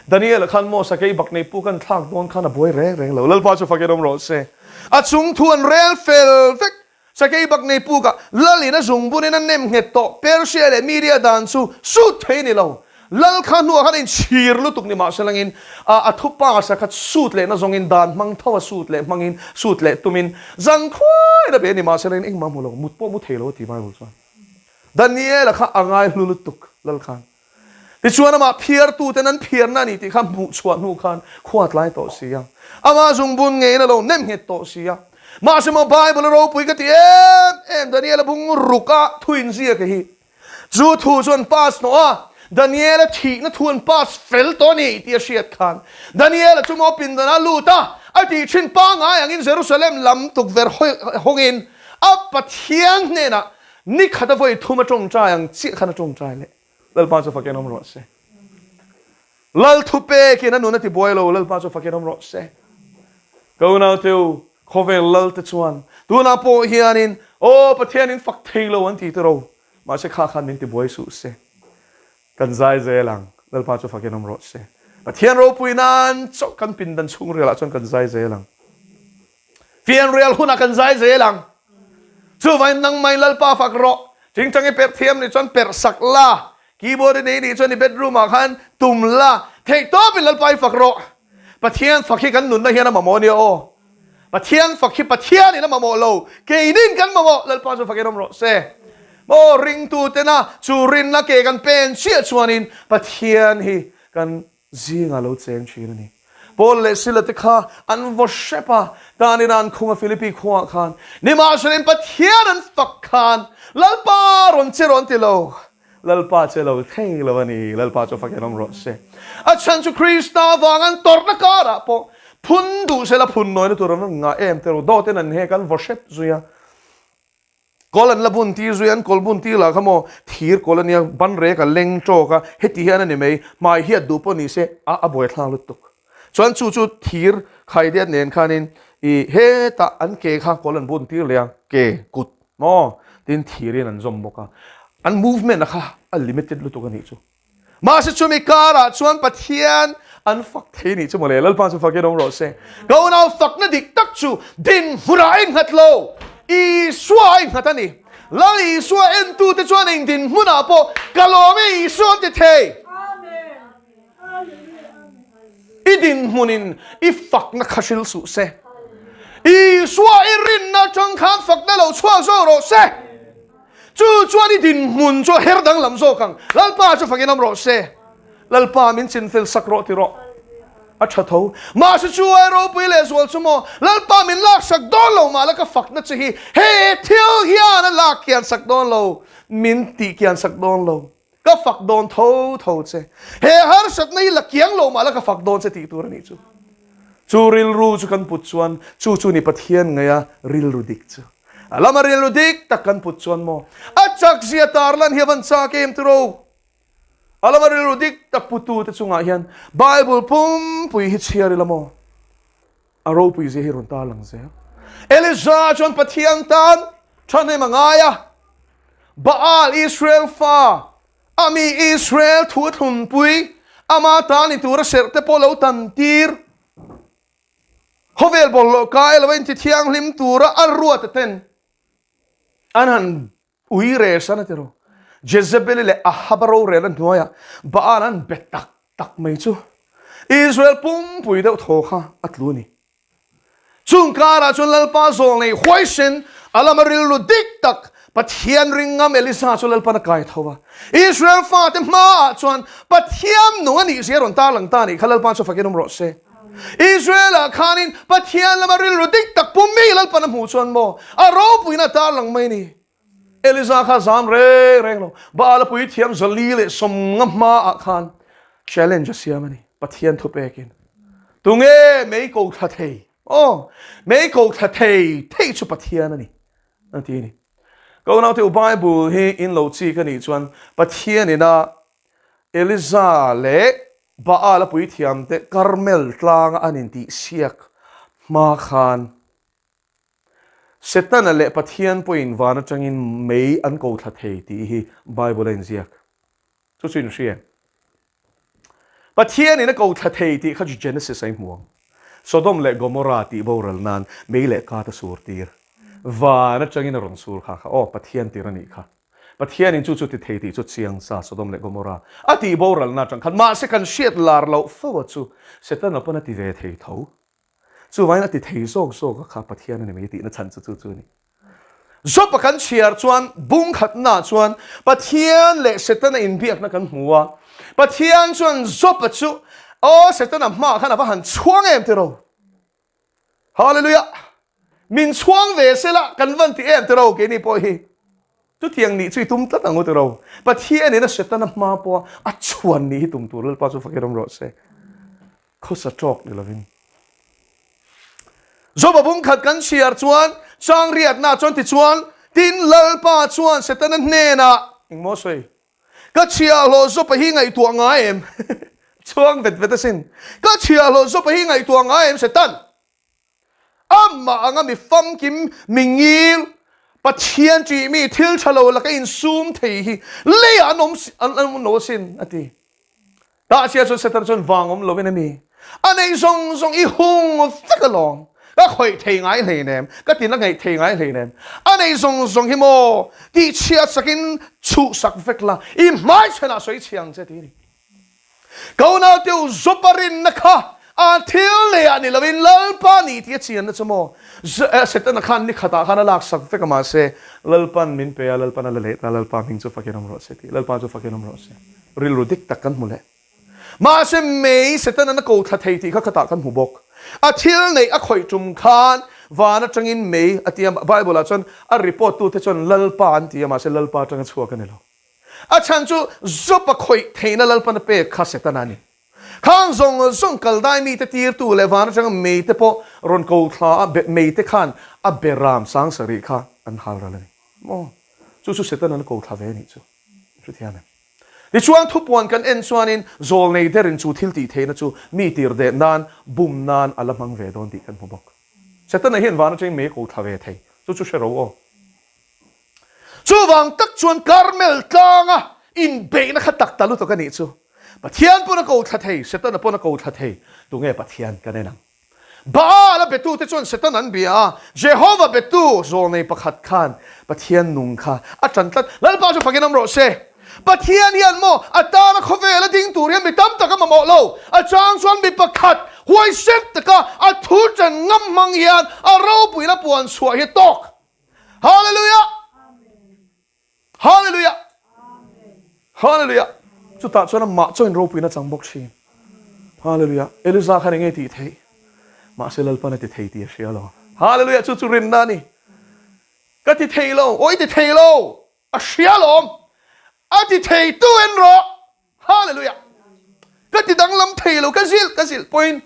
Daniel-a khan maw sakei bak nei pu kan thlak dawn khan a buai reng reng lo. Lalpa chu fakin awm rawh se. A chung thu an rel fel vek. Sakei bak nei pukah Lalin a zungbunin a nem nghet tawh. Persia leh Media dan chu sut thei ni lo. Lal kha hnuah khan a inchhir lutuk ni mahselangin a a thu pass a kha sut lehna zawngin dan hmang tho a sut leh hmangin sut leh tumin zan khuaiin a be a ni mahselangin engmah hmu lo, mut pawh mu thei lo a ti Bible chuan. Daniela kha a ngai hlu lutuk Lal khan. Tichuan amah phiartuten an phiarna a ni tih kha hmuh chhuah hnu khan khua tlai tawh si a, amah zungbun ngeiin a lo nem nghet tawh si a. Mahse maw Bible a ropui ka ti em em Daniela bung ruka thu inziak hi. Chu thu chu an pass hnawh a, Daniela thihna thu an pass fel tawh a ni tih a hriat khan Daniela chu maw pindan a lut a, a tih thin pangngai angin Jerusalem lam tukverh hawngin a Pathian hnenah Ni khat a vawi thum a tawngtai ang chiah khan a tawngtai leh. Lalpa chu fakin awm rawh se. Lal thu pekin a nun a ti buai lo, Lalpa chu fakin awm rawh se. Ka unaute u, khawvel lal te chuan tunah pawh hianin aw Pathian in fak thei lo an ti te ro, mahse kha khan min ti buai suh se. Kan zai zel ang, Lalpa chu fakin awm rawh se. Pathian ropui nan chauh kan pindan chhungrialah chuan kan zai zel ang. Fianrial hunah kan zai zel ang. Chuvangin nangmah in Lalpa fak rawh. Tingtang i perh thiam nih chuan perh sak la. Keyboard i nei nih chuan i bedroom ah khan tum la. Theihtawp in Lalpa i fak rawh. Pathian fak hi kan nunna hian a mamawh ania aw. Pathian fak hi Pathian in a mamawh lo. Keinin kan mamawh. Lalpa chu fakin awm rawh se. Maw ringtutena chu rinna ke kan pen chiah chuanin Pathian hi kan Zingah lo cheng thin a ni. Paul leh Sila te kha an vaw hrep a, tan ina an khung a Philippi khuaah khan. Nimahselain Pathian an fak khan, Lalpa rawn che rawn ti lo. Lalpa che lo thei lo a ni. Lalpa chu fakin awm rawh se. A chhan chu Krista vang an tawrhna karah pawh phun duh sela phun nawina tur an rawn ngah em te ru. Dawtin an hek an vaw hrep zui a. Kawl an la bun tir zui, an kawl bun tir lah kha maw thir kawl a nia, ban rek a leng tawk a, heti hian a ni mai, hmai hiat duh pawh ni se a a buaithlak lutuk. Chuan chu chu thir khaidiat nen khanin ih hetah an ke kha kawl an bun tir leh a, ke kut maw tin thirin an zawm bawk a, an movement a kha a limited lutuk a nih chu. Mahse chumi karah chuan Pathian an fak thei nih chu mawle, Lalpa chu fakin awm rawh se. Ka unau fakna dik tak chu dinhmunah a innghat lo, Isua a innghat a ni. Lal Isua entute chuan eng dinhmunah pawh ka lawm e Isua an ti thei. I dinhmunin i fakna kha hril suh se. Isua i rinna atang khan fakna lo chhuak zawk rawh se. Chu chuan i dinhmun chu a her danglam zawk ang. Lalpa chu fakin awm rawh se. Lalpa min chinfel sak rawh ti rawh. A tha tho. Mahse chu ai ropui leh zual chu maw? Lalpa min lak sak dawn lo mah la ka fakna che hi he thil hian a lak kian sak dawn lo. Min tih kian sak dawn lo. Ka fak dawn tho tho che. He harsatna hi la kiang lo mah la ka fak dawn che tih tur a nih chu. Chu rilru chu kan put chuan chu chu ni Pathian ngaia rilru dik chu. A lama rilru dik tak kan put chuan maw a chak zia tarlan hi a van chak em tiro. A lama rilru dik tak putu te chungah hian Bible pumpui hi chhiar ila maw a ropui zia hi rawn tarlang zel. Elija chuan Pathian tan thahnem a ngai a. Baal Israel fa, a mi Israel thu a thlunpui, ama ta ni tura serh te pawh lo tan tir. Khawvel bawlhhlawh kai lo a inti thianghlim tura a ruat a ten an han ui re san a ti ro. Jezebeli leh Ahaba rorel a hnuaiah Baal an be tak tak mai chu Israel pumpui deuh thaw kha a tlu a ni. Chung karah chuan Lalpa zawl nei huaisen a lama rilru dik tak Pathian ring ngam Elisa chu Lalpan a kai tho a. Israel fate hmaah chuan Pathian nung a nih zia rawn tarlang ta nih kha Lalpa chu fakin awm rawh se. Israel-ah khanin Pathian lama rilru dik tak pum mi Lalpan a hmuh chuan maw a ropuina a tarlang mai ni. Elisa kha zam reng reng lo. Baal a puithiam 400 leh 50 hmaah khan challenge a siam a ni, Pathian thu pekin. Tunge mei ko thla thei? Aw, mei ko thla thei thei chu Pathian a ni, a ti a ni. Ka unaute u Bible hi in lo chik a nih chuan Pathian ina Elisa leh Baal a puithiamte Karmel tlanga an intihsiak hma khan Setana leh Pathian pawhin van atangin mei an ko thla thei tih hi Bible a inziak. Chu chu inhria em? Pathianin a ko thla thei tih kha chu Genesis a inhmu ang. Sodom leh Gomorrah tih boral nan mei leh kat a sur tir. Van atangin a rawn sur kha kha aw Pathian tir a nih kha. Pathianin chu chu ti thei tih chu chiang sa Sodom leh Gomorrah a tih boralna atang khan mahse kan hriat lar loh fo a chu Setana pawn a ti ve thei tho. Chuvangin a ti thei zawk zawk a kha Pathian a ni mai tihna chhan chu chu chu a ni. Job-a kan chhiar chuan bung khatnaah chuan Pathian leh Setana inbiakna kan hmu a. Pathian chuan Job-a chu, Aw Setana hmaah khan a va han chhuang em tiraw? Hallelujah! Min chhuang ve sela kan van ti em tiraw keini pawh hi? Chutiang nih chu i tum tlat ang u tiraw? Pathianin a Setana hma pawha a chhuan nih hi tum tur Lalpa chu fakin awm rawh se. Khawsa tawk ni lovin. Joba bung khat kan chhiar chuan chang riatna chuan tichuan tin Lalpa chuan Setana hnenah engmaw sawi? Ka chhiahhlawh Joba hi ngaihtuah ngai em? Chhuang vet vet asin. Ka chhiahhlawh Joba hi ngaihtuah ngai em Setan? Amah anga mi famkim, mi ngil, Pathian ṭih mi thil ṭha lo laka insum thei hi leiah an awm an awm lo asin, a ti. Tah sia chuan Satan chuan vang awm lovin a mi a neih zawng zawng i hung vek alawm. Ka khawih thei ngai hleinem, ka tina ngaih thei ngai hleinem. A neih zawng zawng hi maw tihchhiat sakin chhuhsak vek la, i hmaichhanah sawi chhia ang che ti a ni. Ka unau te u Jopa rinna kha a thil leiah ni lovin Lalpa ni tih a chianna chu maw Setana khan ni khatah khan a laksak vek a mahse Lalpan min pe a Lalpan a la leh ta Lalpa hming chu fakin awm rawh se tih Lalpa chu fakin awm rawh se rilru dik tak kan hmu leh mahse mei Setana na ko thla thei tih kha khatah kan hmu bawk a thil neih a khawih tum khan van atangin mei a ti a Bible ah chuan a report tute chuan Lalpa an ti a mahse Lalpa atanga chhuak a ni lo. A chhan chu Job-a khawih theihna Lalpan a pek kha Setana a ni. Khang zawng zawng kal dai mite tirtu leh van atanga meite pawh rawn ko thla a, meite khan a beram sang sarih kha an hal ral a ni. Maw? Chu chu Setana an ko thla ve a nih chu. Hrethiam em? Tichuan thupuan kan en chuanin zawlnei derin chu thil tih theihna chu mi tir deh nan, bum nan a la hmang ve dawn tih kan hmu bawk. Setana hian van atangin mei a ko thla ve thei. Chu chu hre ro aw. Chuvang tak chuan Karmel tlanga inbeihna kha tak ta lutuk a nih chu. Pathian pawn a ko thla thei, Setana pawn a ko thla thei. Tunge Pathian kan en ang? Baal a betute chuan Setana an bia a, Jehova betu zawlnei pakhat khan Pathian nung kha a ṭan tlat. Lalpa chu fakin awm rawh se. Pathian hian maw a tana khawvel a ding tur hian mi tam tak a mamawh lo. A chang chuan mi pakhat huaisen taka a thu ṭan ngam hmang hian a ropuina puan chhuah hi tawk. Hallelujah! Hallelujah! Hallelujah! Chutah chuan amah chuan ropuina chang bawk thin. Hallelujah! Eliza khan enge tih theih? Mahse Lalpan a ti thei tih a hria lo. Hallelujah! Chu chu rinna a ni. Ka ti thei lo, aw i ti thei lo! A hria lawm. A ti thei tu en rawh. Hallelujah. Ka ti danglam thei lo, ka zilh ka zilh pawhin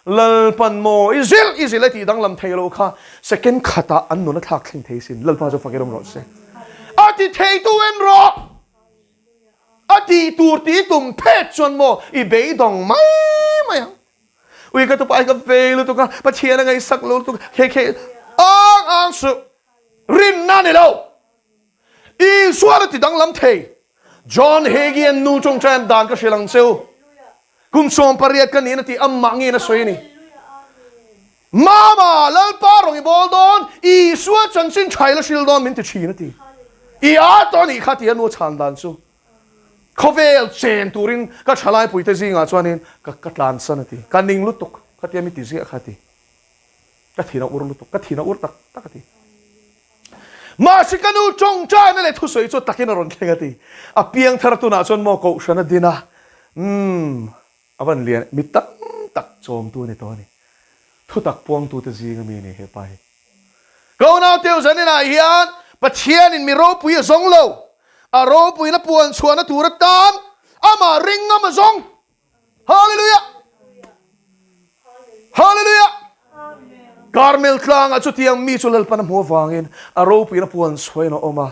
Lalpan maw i zilh i zilh a ti danglam thei lo kha second khatah an nun a thlak thleng thei sin. Lalpa chu fakin awm rawh se. A ti thei tu en rawh. A ti tur ti tum phet chuan maw i beidawng mai mai ang. Ui ka tupa ai ka vei lutuk a, Pathian a ngaihsak lo lutuk khe khe ang ang suh. Rinna ni lo. Isua a ti danglam thei. John Hagee an nu tawngtai an dan ka hrilh ang che u. Kum 18 ka niin a ti, amah ngeiin a sawi a ni. Mama, Lalpa rawng i bawl dawn, Isua chanchin tha i la hrilh dawn min ti thin a ti. I a tawh a nih kha ti a nu a chhan dan chu. Khawvel chen turin ka thalaipuite zingah chuanin ka ka tlansan a ti. Ka ning lutuk, khatia mi ti ziah kha a ti. Ka thin a ur lutuk, ka thin a ur tak tak a ti. Mahse ka nu tawngtaina leh thusawi chu takin a rawn thleng a ti. A piang thar tunah chuan maw kohhran a din a, umm, a van lian, mi tam tak chawmtu a ni tawh a ni. Thutak puangtute zinga mi a ni he pa hi. Ka unau teu zaninah hian Pathianin mi ropui a zawng lo, a ropuina puan chhuahna tur atan amah ring ngam a zawng. Hallelujah! Hallelujah! Karmel tlangah chutiang mi chu Lalpan a hmuh avangin a ropuina puan chhuain a awm a.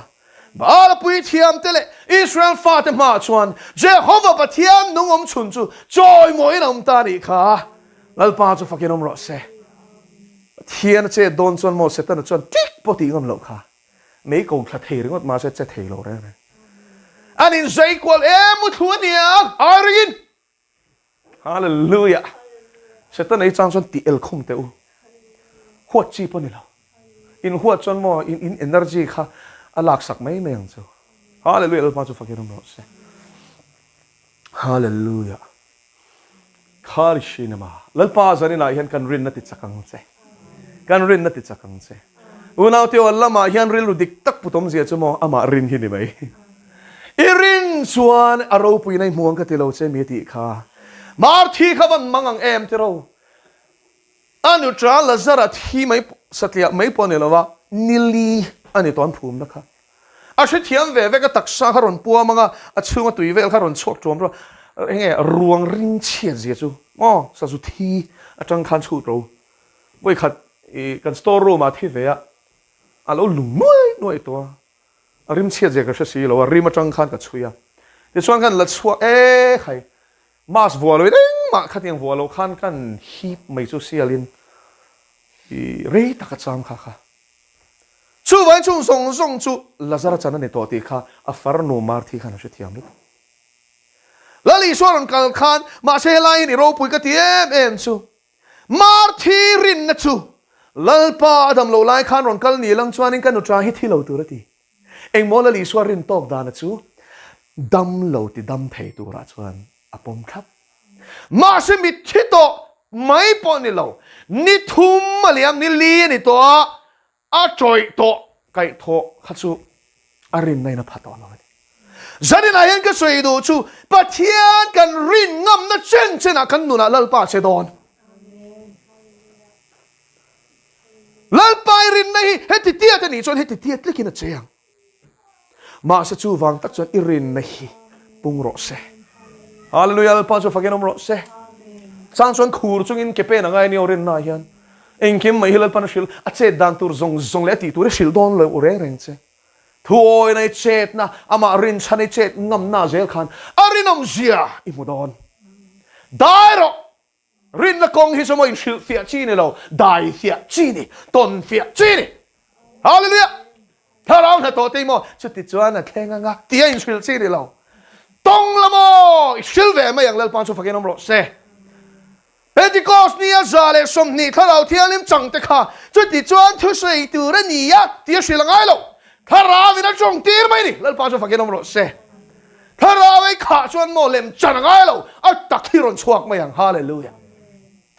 Baal a puithiamte leh Israel fate hmaah chuan Jehova Pathian nung awm chhun chu chawimawiin a awm ta a nih kha. Lalpa chu fakin awm rawh se. Pathian a chet dawn chuan maw Setana chuan tik pawh tih ngam loh kha. Mei ko thla thei ringawt mahse che thei lo reng reng. An inzei kual em u thlu a nia, ai ringin. Hallelujah! Setana i chang chuan tih el khum teh u. Huat chi pawh ni lo. In huat chuan maw in in energy kha a laksak mai mai ang chu. Hallelujah Lalpa chu fakin awm rawh se. Hallelujah. Kharishinama. Lalpa zaninah hian kan rinna ti chak ang che. Kan rinna ti chak ang che. Unau te aw lamah hian rilru dik tak put awmzia chu maw amah rin hi ni mai. I rin chuan a ropuina i hmu ang ka ti lo che mi a tih kha. Marthi kha van mang ang em tiro. A nutra Lazara thi mai satliah mai pawh a ni lo va, nili a ni tawh an phumna kha. A hrethiam ve vek a taksa kha rawn puam ang a, a chhunga tui vel kha rawn chhuak ṭuam ṭuam a, enge ruang ring chhiat zia chu maw sazu thi aṭang khan chhut ro. Vawikhat i kan store room ah thi ve a, a lo lung nuai nuai tawh a, a rim chhiat zia ka hre si lo a, rim aṭang khan ka chhui a. Tichuan khan la chhuak e khai Mask vuah lo in engmah khatiang vuah lo khan kan hip mai chu sialin i rei tak a cham kha kha. Chuvangin chung zawng zawng chu Lazara chan a ni tawh tih kha a farnu Marthi khan a hrethiam lutuk. Lal Isua rawn kal khan mahse helaiin i ropui ka ti em em chu Marthi rinna chu Lalpa a dam lo lai khan rawn kal ni lang chuanin ka nuṭa hi thi lo tur a ti. Engmaw Lal Isua rin tawk dana chu dam lo ti dam thei turah chuan a pawm thlap. Mahse mitthi tawh mai pawh ni lo, ni thum a liam, ni li a ni tawh a, a tawih tawh kaihthawh kha chu a rinna in a pha tawh lo a ni. Zaninah hian ka sawi duh chu Pathian kan rin ngamna chen chenah kan nunah Lalpa a che dawn. Lalpa i rinna hi heti tiat a nih chuan heti tiat tlikin a che ang. Mahse chuvang tak chuan i rinna hi pung rawh se. Hallelujah Lalpa chu fakin awm rawh se. Chang chuan khur chungin ke pen angai nia rinna ah hian. Engkim mai hi Lalpan a hrilh, a chet dan tur zawng zawng leh a tih tur hi hrilh dawn lo reng reng che. Thuawina i chetna, amah rinchhan i chet ngamna zel khan a rinawmzia i hmu dawn. Dai rawh! Rinna kawng hi chu maw inhrilh fiah chi ni lo, dai fiah chi ni, tawn fiah chi ni. Hallelujah! Thlarau hnathawh te hi maw chuti chuan a thleng anga tia inhrilh chi ni lo. Tawng la maw i hrilh ve mai ang Lalpa chu fakin awm rawh se. Pentecost nia 120 Thlarau Thianghlim chang te kha chuti chuan thusawi tur a ni a tia hrilh a ngai lo. Thlarau in a tawng tir mai ni Lalpa chu fakin awm rawh se. Thlarau ei khah chuan maw lem chan a ngai lo, a tak hi rawn chhuak mai ang. Hallelujah!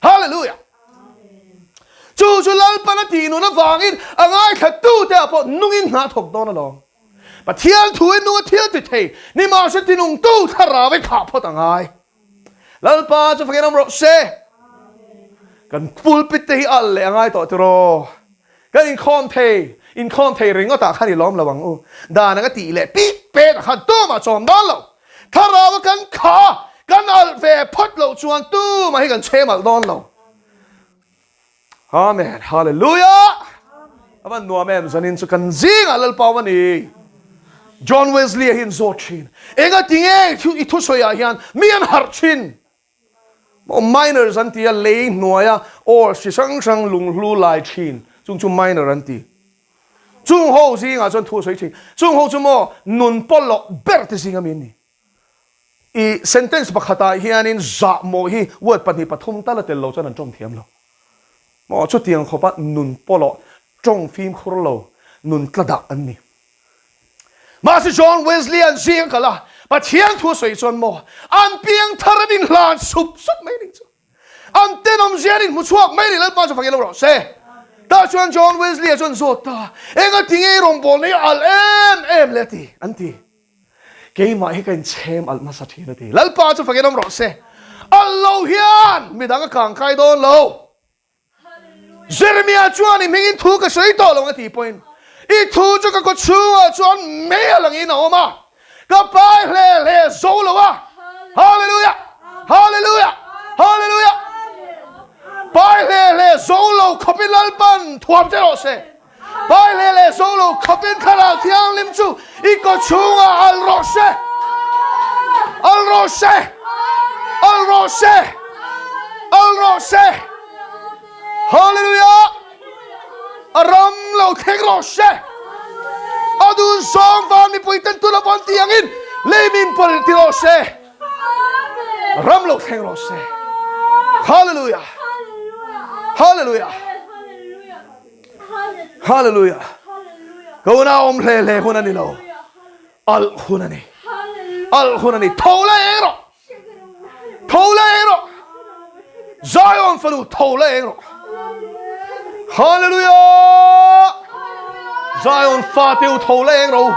Hallelujah! Chu chu Lalpan a tih nun avangin a ngaithlatute ah pawh nungin hna thawk dawn alawm. Pathian thu in nung a thil ti thei, nimahse tinungtu thlarau ei khah phawt a ngai. Lalpa chu fakin awm rawh se. Kan pulpit te hi alh leh a ngai tawh tiraw? Kan inkhawm thei, inkhawm thei ringawtah khan i lawm lo ang u. Dan anga tih leh pik pek ah khan tumah chawm dawn lo. Thlarau a kan kha, kan alh ve phawt loh chuan tumah hi kan chhem alh dawn lo. Amen. Hallelujah. Avan nuam em zanin chu kan zingah Lalpa awm a ni. John Wesley a hi an zawt thin. Enga tinge i thusawi ah hian mi an harh thin? Maw miners an ti a, lei hnuaia ore hri hrang hrang lunghlu lai thin chung chu miner an ti. Chung ho zingah chuan thu a sawi thin. Chung ho chu maw nun pawlawh ber te zinga mi an ni. I sentence pakhatah hianin zahmawh hi word pahnih pathum tal a tel lo chuan an tawng thiam lo. Maw chutiang khawpa nun pawlawh, tawng fimkhur lo, nun tla dah an ni. Mahse John Wesley an zing a kal a, Pathian thu a sawi chuan maw an piangthar an inhlan sup sup mai ning chu. An tenawm zia an inhmu chhuak mai ni Lalpa chu fak ilo rawh se. Tah chuan John Wesley-a chuan zawt ta, Enga ti nge i rawngbawlna hi alh em em le a ti, an ti. Keimah hi ka inchhem alh hmasa thin a ti. Lalpa chu fakin awm rawh se. Alh lo hian midang a kang kai dawn lo. Jeremiah chuan i hmingin thu ka sawi tawh lo ang a tih pawhin i thu chu ka kaw chhungah chuan mei a langin a awm a, ka pai hle hle zo lo a. Hallelujah! Hallelujah! Hallelujah! Pai hle hle zo lo khawpin Lalpan thuam che rawh se. Pai leh leh zo lo khawpin Thlarau Thianghlim chu i kaw chhungah al rawh se. Al rawh se. Al rawh se. Al rawh se. Hallelujah. A ram lo thleng rawh se. A dun zawng van mipui ten tuna van ti angin lei min pawlh ti rawh se. Ram lo thleng rawh se. Hallelujah. Hallelujah. Hallelujah. Ka unau awm hle hle hun a ni lo. Alh hun a ni. Alh hun a ni. Tho la eng rawh. Tho la eng rawh. Zion fanu tho la eng rawh. Hallelujah! Zion fate u tho la eng rawh u.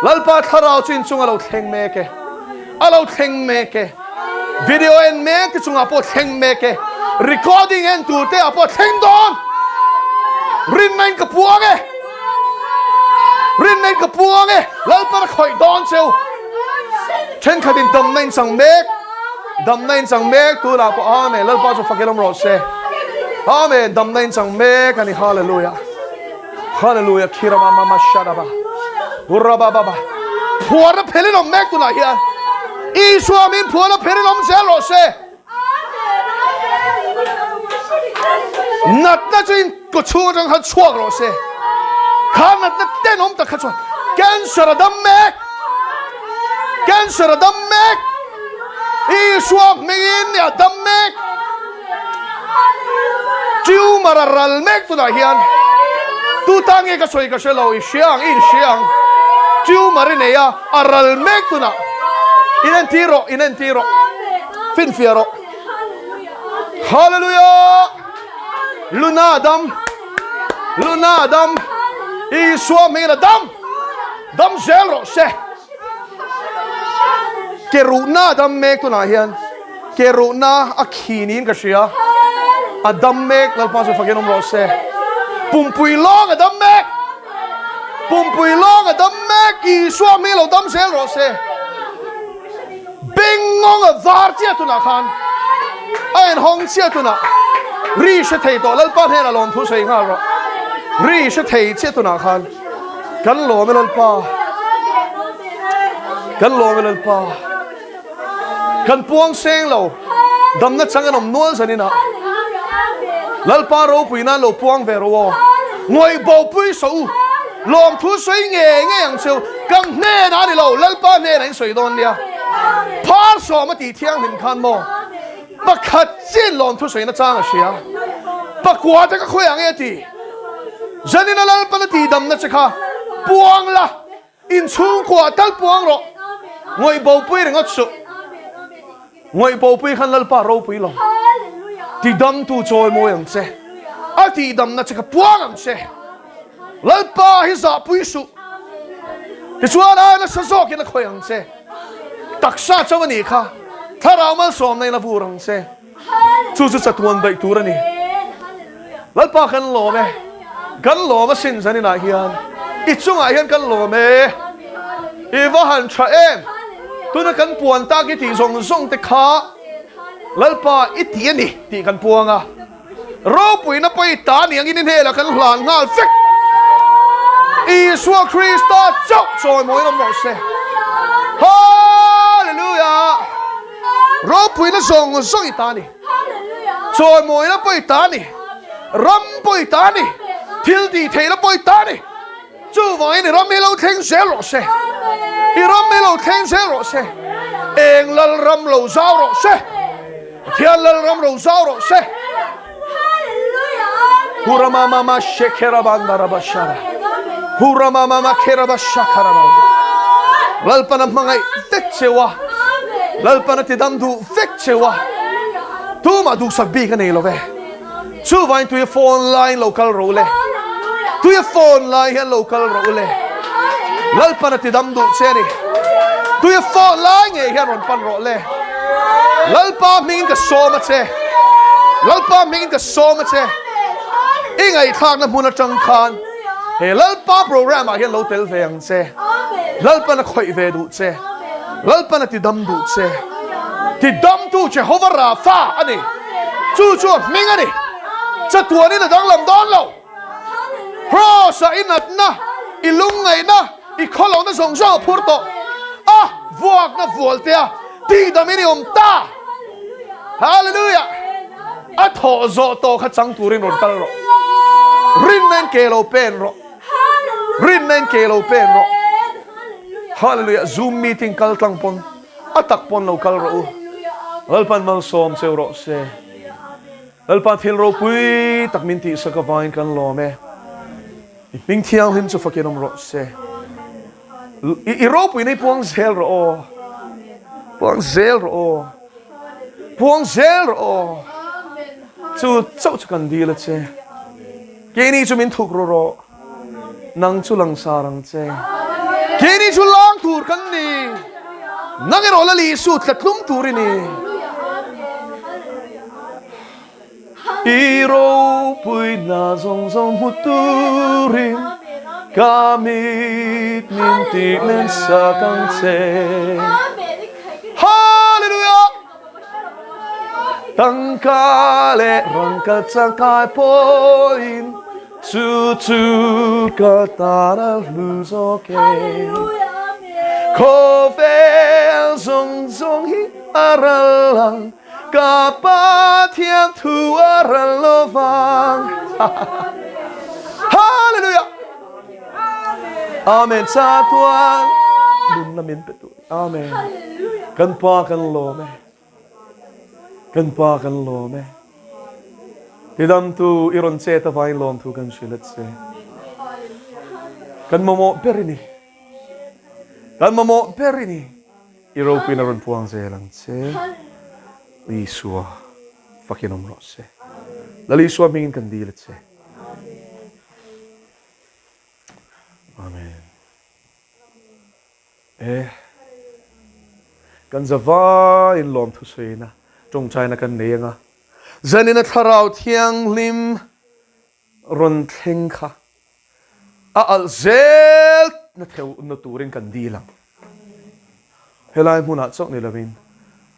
Lalpa thlarau chu inchung a lo thleng mek e. A lo thleng mek e. Video en mek te chungah pawh thleng mek e. Recording en tur te ah pawh thleng dawn. Rinna in ka puang e. Rinna in ka puang e. Lalpan a khawih dawn cheu. Thenkhat in damna in chang mek. Damna in chang mek tunah pawh Amen. Lalpa chu fakin awm rawh se. Amen. Damna in chang mek a ni. Hallelujah. Hallelujah khirama mama sharaba Urabababa Phuarna phelin awm mek tunah hian Isua min phuarna phelin awm zel rawh se Natna chu in kaw chhung atang khan chhuak rawh se Kha natna tenawm tak kha chuan Cancer a dam mek Cancer a dam mek Isua hmingin a dam mek Tumor a ral mek tunah hian tu tan nge ka sawi ka hre lo i hria ang i inhria ang tumor i nei a a ral mek tunah in entir rawh in entir rawh finfiah rawh Hallelujah Luna dam Luna dam Isua hmel a dam dam zel rawh se Ke ruhna dam mek tunah hian Ke ruhna a khi niin ka hria. A dam mek, Lalpa chu fakin awm rawh se. Pumpui lawng a dam mek. Pumpui lawng a dam mek, Isua hming lo dam zel rawh se. Bengngawng a var chiah tunah khan a inhawng chiah tunah ri hre thei tawh Lalpa hnenah lawmthu sawi nghal rawh. Ri hre thei chiah tunah khan kan lawm e Lalpa. Kan lawm e Lalpa. Kan puang seng lo, damna chang an awm nual zan inah. Lalpa ropui nan lo puang ve rawh aw. Ngawih bopui saw u, lawmthu sawi ngei ngei ang cheu, kan hnenah a ni lo, Lalpa hnenah in sawi dawn nia. Phar sawm a tih thianghlim khan maw, pakhat chin lawmthu sawina chang a hria. Pakua te ka khawi ang e a ti. Zanina Lalpan a tih damna che kha puang la. Inchhungkua tal puang rawh. Ngawih bopui ringawt suh. Ngawih bopui khan Lalpa ropui lo. Tidamtu chawimawi ang che. A tihdamna che kha puang ang che. Lalpa hi zahpui suh. Tichuan a nasa zawkin a khawih ang che. Taksa chauh a nih kha. Thlarau malsawmna in a vur ang che. Chu chu chatuan daih tur a ni. Lalpa kan lawm e. Kan lawm a sin zan inah hian. I chungah hian kan lawm e. I va han tha em. Tuna kan puan tak i tih zawng zawng te kha Lalpa i ti a ni tih kan puang a. Ropuina pawh i ta ni angin i hnenah kan hlan nghal vek. Isua Krista chauh chawimawi awm rawh se. Hallelujah! Ropuina zawng zawng i ta ni. Chawimawina pawh i ta ni. Ram pawh i ta ni. Thil tih theihna pawh i ta ni. Chuvangin i ram hi lo thleng zel rawh se. I ram hi lo thleng zel rawh se. Eng lal ram lo zau rawh se. Pathian lal ram lo zau rawh se. Hurama mama shekherabanda rabashara. Hurama mama kherabashakharabanda. Lalpana hmangaih vek cheua. Lalpana tidam duh vek cheua. Tumah duhsak bik a nei lo ve. Chuvain tuia phone laiin lo kal rawh u le. Tuia phone lai hian lo kal rawh u le. Lalpan a tidam duh che a ni. Tuia phone lai ngei hian rawn pan rawh le. Lalpa hmingin ka sawm a che. Lalpa hmingin ka sawm a che. I ngaihthlakna hmun atang khan he Lalpa program ah hian lo tel ve ang che. Lalpan a khawih ve duh che. Lalpan a tidam duh che. Tidamtu Jehovah Rapha a ni. Chu chu a hming a ni. Chatuanin a danglam dawn lo. Kraws-a i natna, i lungngaihna, i khawlohna zawng zawng a phur tawh. A vuakna vualtea tihdamin i awm ta. Hallelujah! A thawh zawh tawh kha chang turin rawn kal rawh. Rinna in ke lo pen rawh. Rinna in ke lo pen rawh. Hallelujah! Zoom meeting kal tlang pawn a tak pawn lo kal rawh u. Lalpan malsawm cheu rawh se. Lalpa thil ropui tak min tihsak avangin kan lawm e. I hming thianghlim chu fakin awm rawh se. I ropuina hi puang zel rawh aw. Puang zel rawh aw. Puang zel rawh aw. Chu chauh chu kan dil a che. Keini chu min thuk ru rawh. Nang chu langsar ang che. Keini chu lang tur kan ni. Nang erawh la Lisu tlatlum tur i ni. I ropuina zawng zawng hmu turin ka mit min tih men sak ang che. Hallelujah! Tangka leh rangka changkai pawhin chu chu ka tan a hlu zawk e. Khawvel zawng zawng hi a ral ang. Ka Pathian thu a ral lovang. Hallelujah! Amen. Chatuan nunna min pe tu. Amen. Kan Pa kan lawm e. Kan Pa kan lawm e. Tidamtu i rawn chet avangin lawmthu kan hrilh a che. Kan mamawh ber i ni. Kan mamawh ber i ni. I ropuiin a rawn puang zel ang che. Isua fakin awm rawh se. Lal Isua hmingin kan dil a che. Amen. E kan zavaiin lawmthu sawiina tawngtaina kan nei anga zanina thlarau thianghlim rawn thleng kha a alh zel na theuh na turin kan dil ang. Helai hmunah chauh ni lovin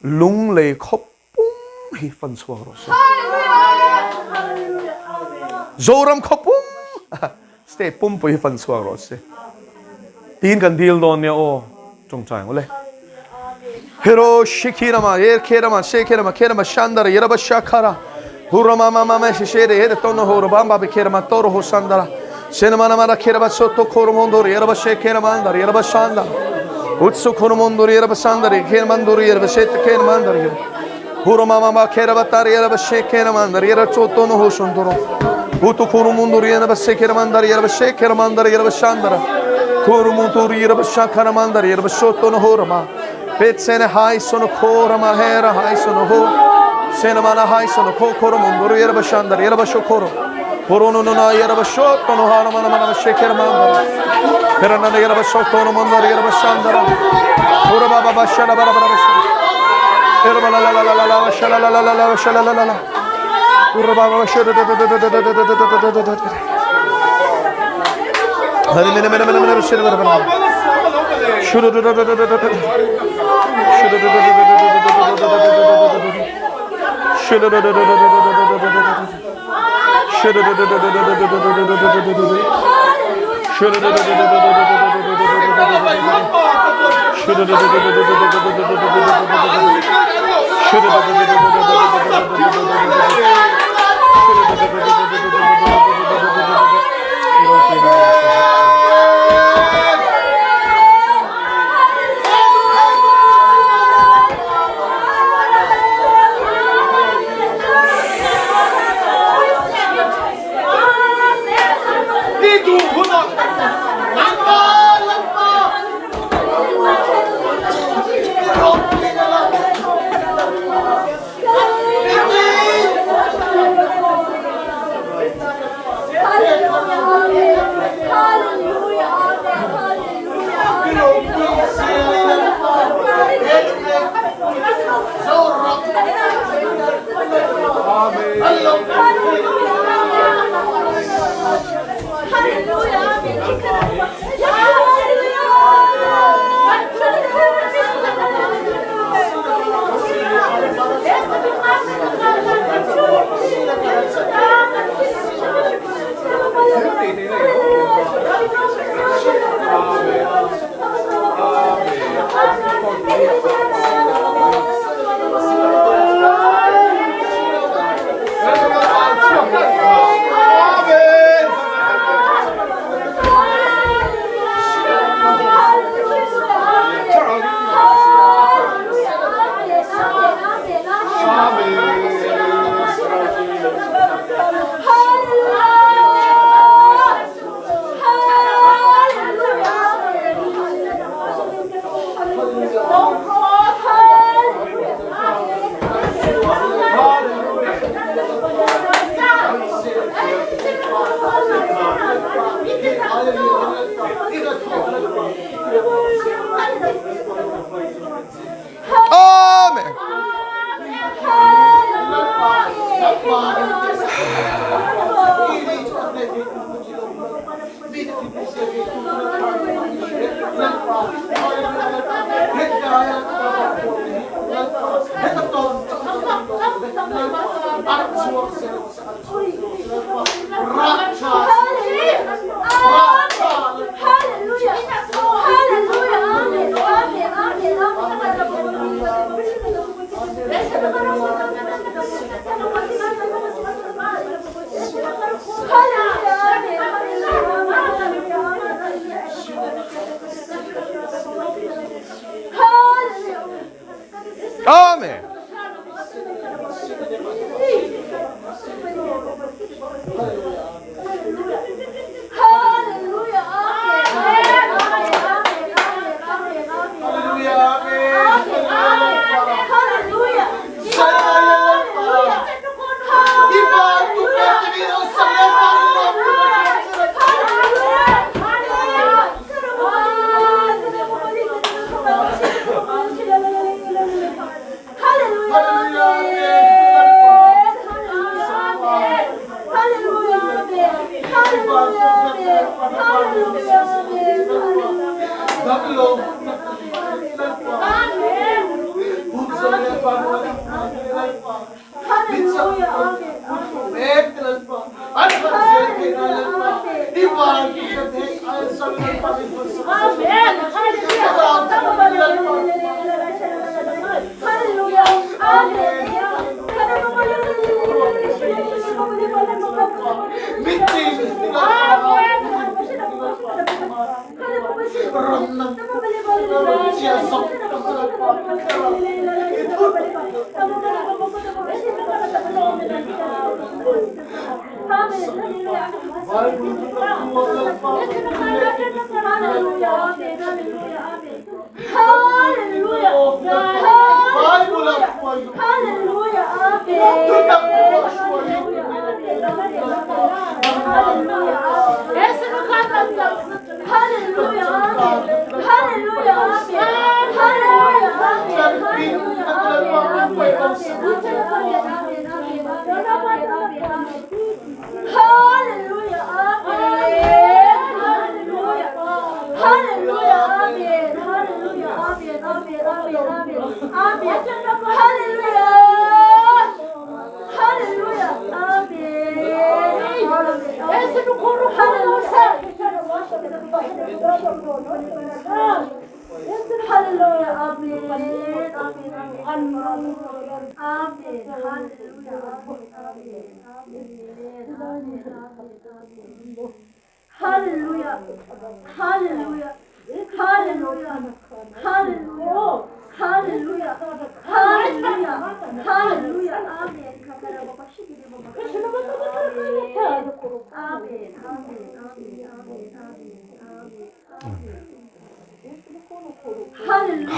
lunglei khawp pum hi fan chhuak rawh se. Zoram khawp pum, state pumpui hi fan chhuak rawh se. Tiin kan dil dawn nia aw, tawngtai ang ule. Hero shikirama yerkerama shekerama kerama shandara yeraba shakara hurama mama me shishere here tono horo bamba bekerama toro ho sandara senamana keraba soto koromondor yeraba shekerama andar yeraba shanda utsu koromondor yeraba sandara kermandor yeraba shet kermandar hurama mama keraba tar yeraba shekerama andar yera chotono ho sondoro utu koromondor yeraba shekerama andar yeraba shekerama andar yeraba shandara koromondor yeraba shakarama andar yeraba shotono horama Petsene hai sono kora mahera hai sono ho Senamana hai sono ko koro mondoro yeraba shandar yeraba shokoro Korono no na yeraba shoto no hana mana mana shekera mandara Peranana yeraba shoto no mondoro yeraba shandara Kora baba bashala bara bara bashala Yeraba la la la la la la shala la la la la shala la la la Kura baba bashala da da da da da da da da da da da da Hadi mene mene mene mene bashala bara bara I duh hunah Lalpa, Lalpa, i ropuina la Amen.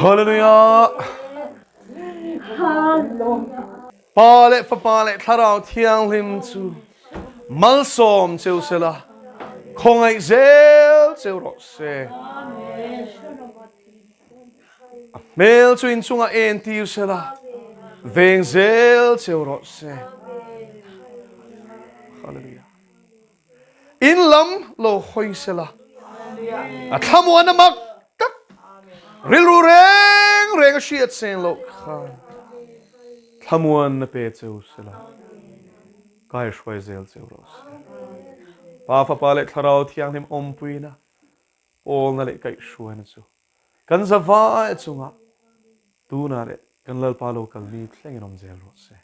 Hallelujah. Pa leh Fapa leh Thlarau Thianghlim chu malsawm cheu sela, khawngaih zel cheu rawh se. A hmel chu inchungah en tir sela, veng zel cheu rawh se. Hallelujah. In lam lo hawi sela, a thlamuan a mak tak, rilru reng reng a hriat seng loh khan thlamuan a pe cheu sela, kai hruai zel cheu rawh se. Pa Fapa leh Thlarau Thianghlim awmpuina, pawlna leh kaihhruaina chu kan zavai chungah tunah leh kan Lalpa lo kalni thlengin awm zel rawh se.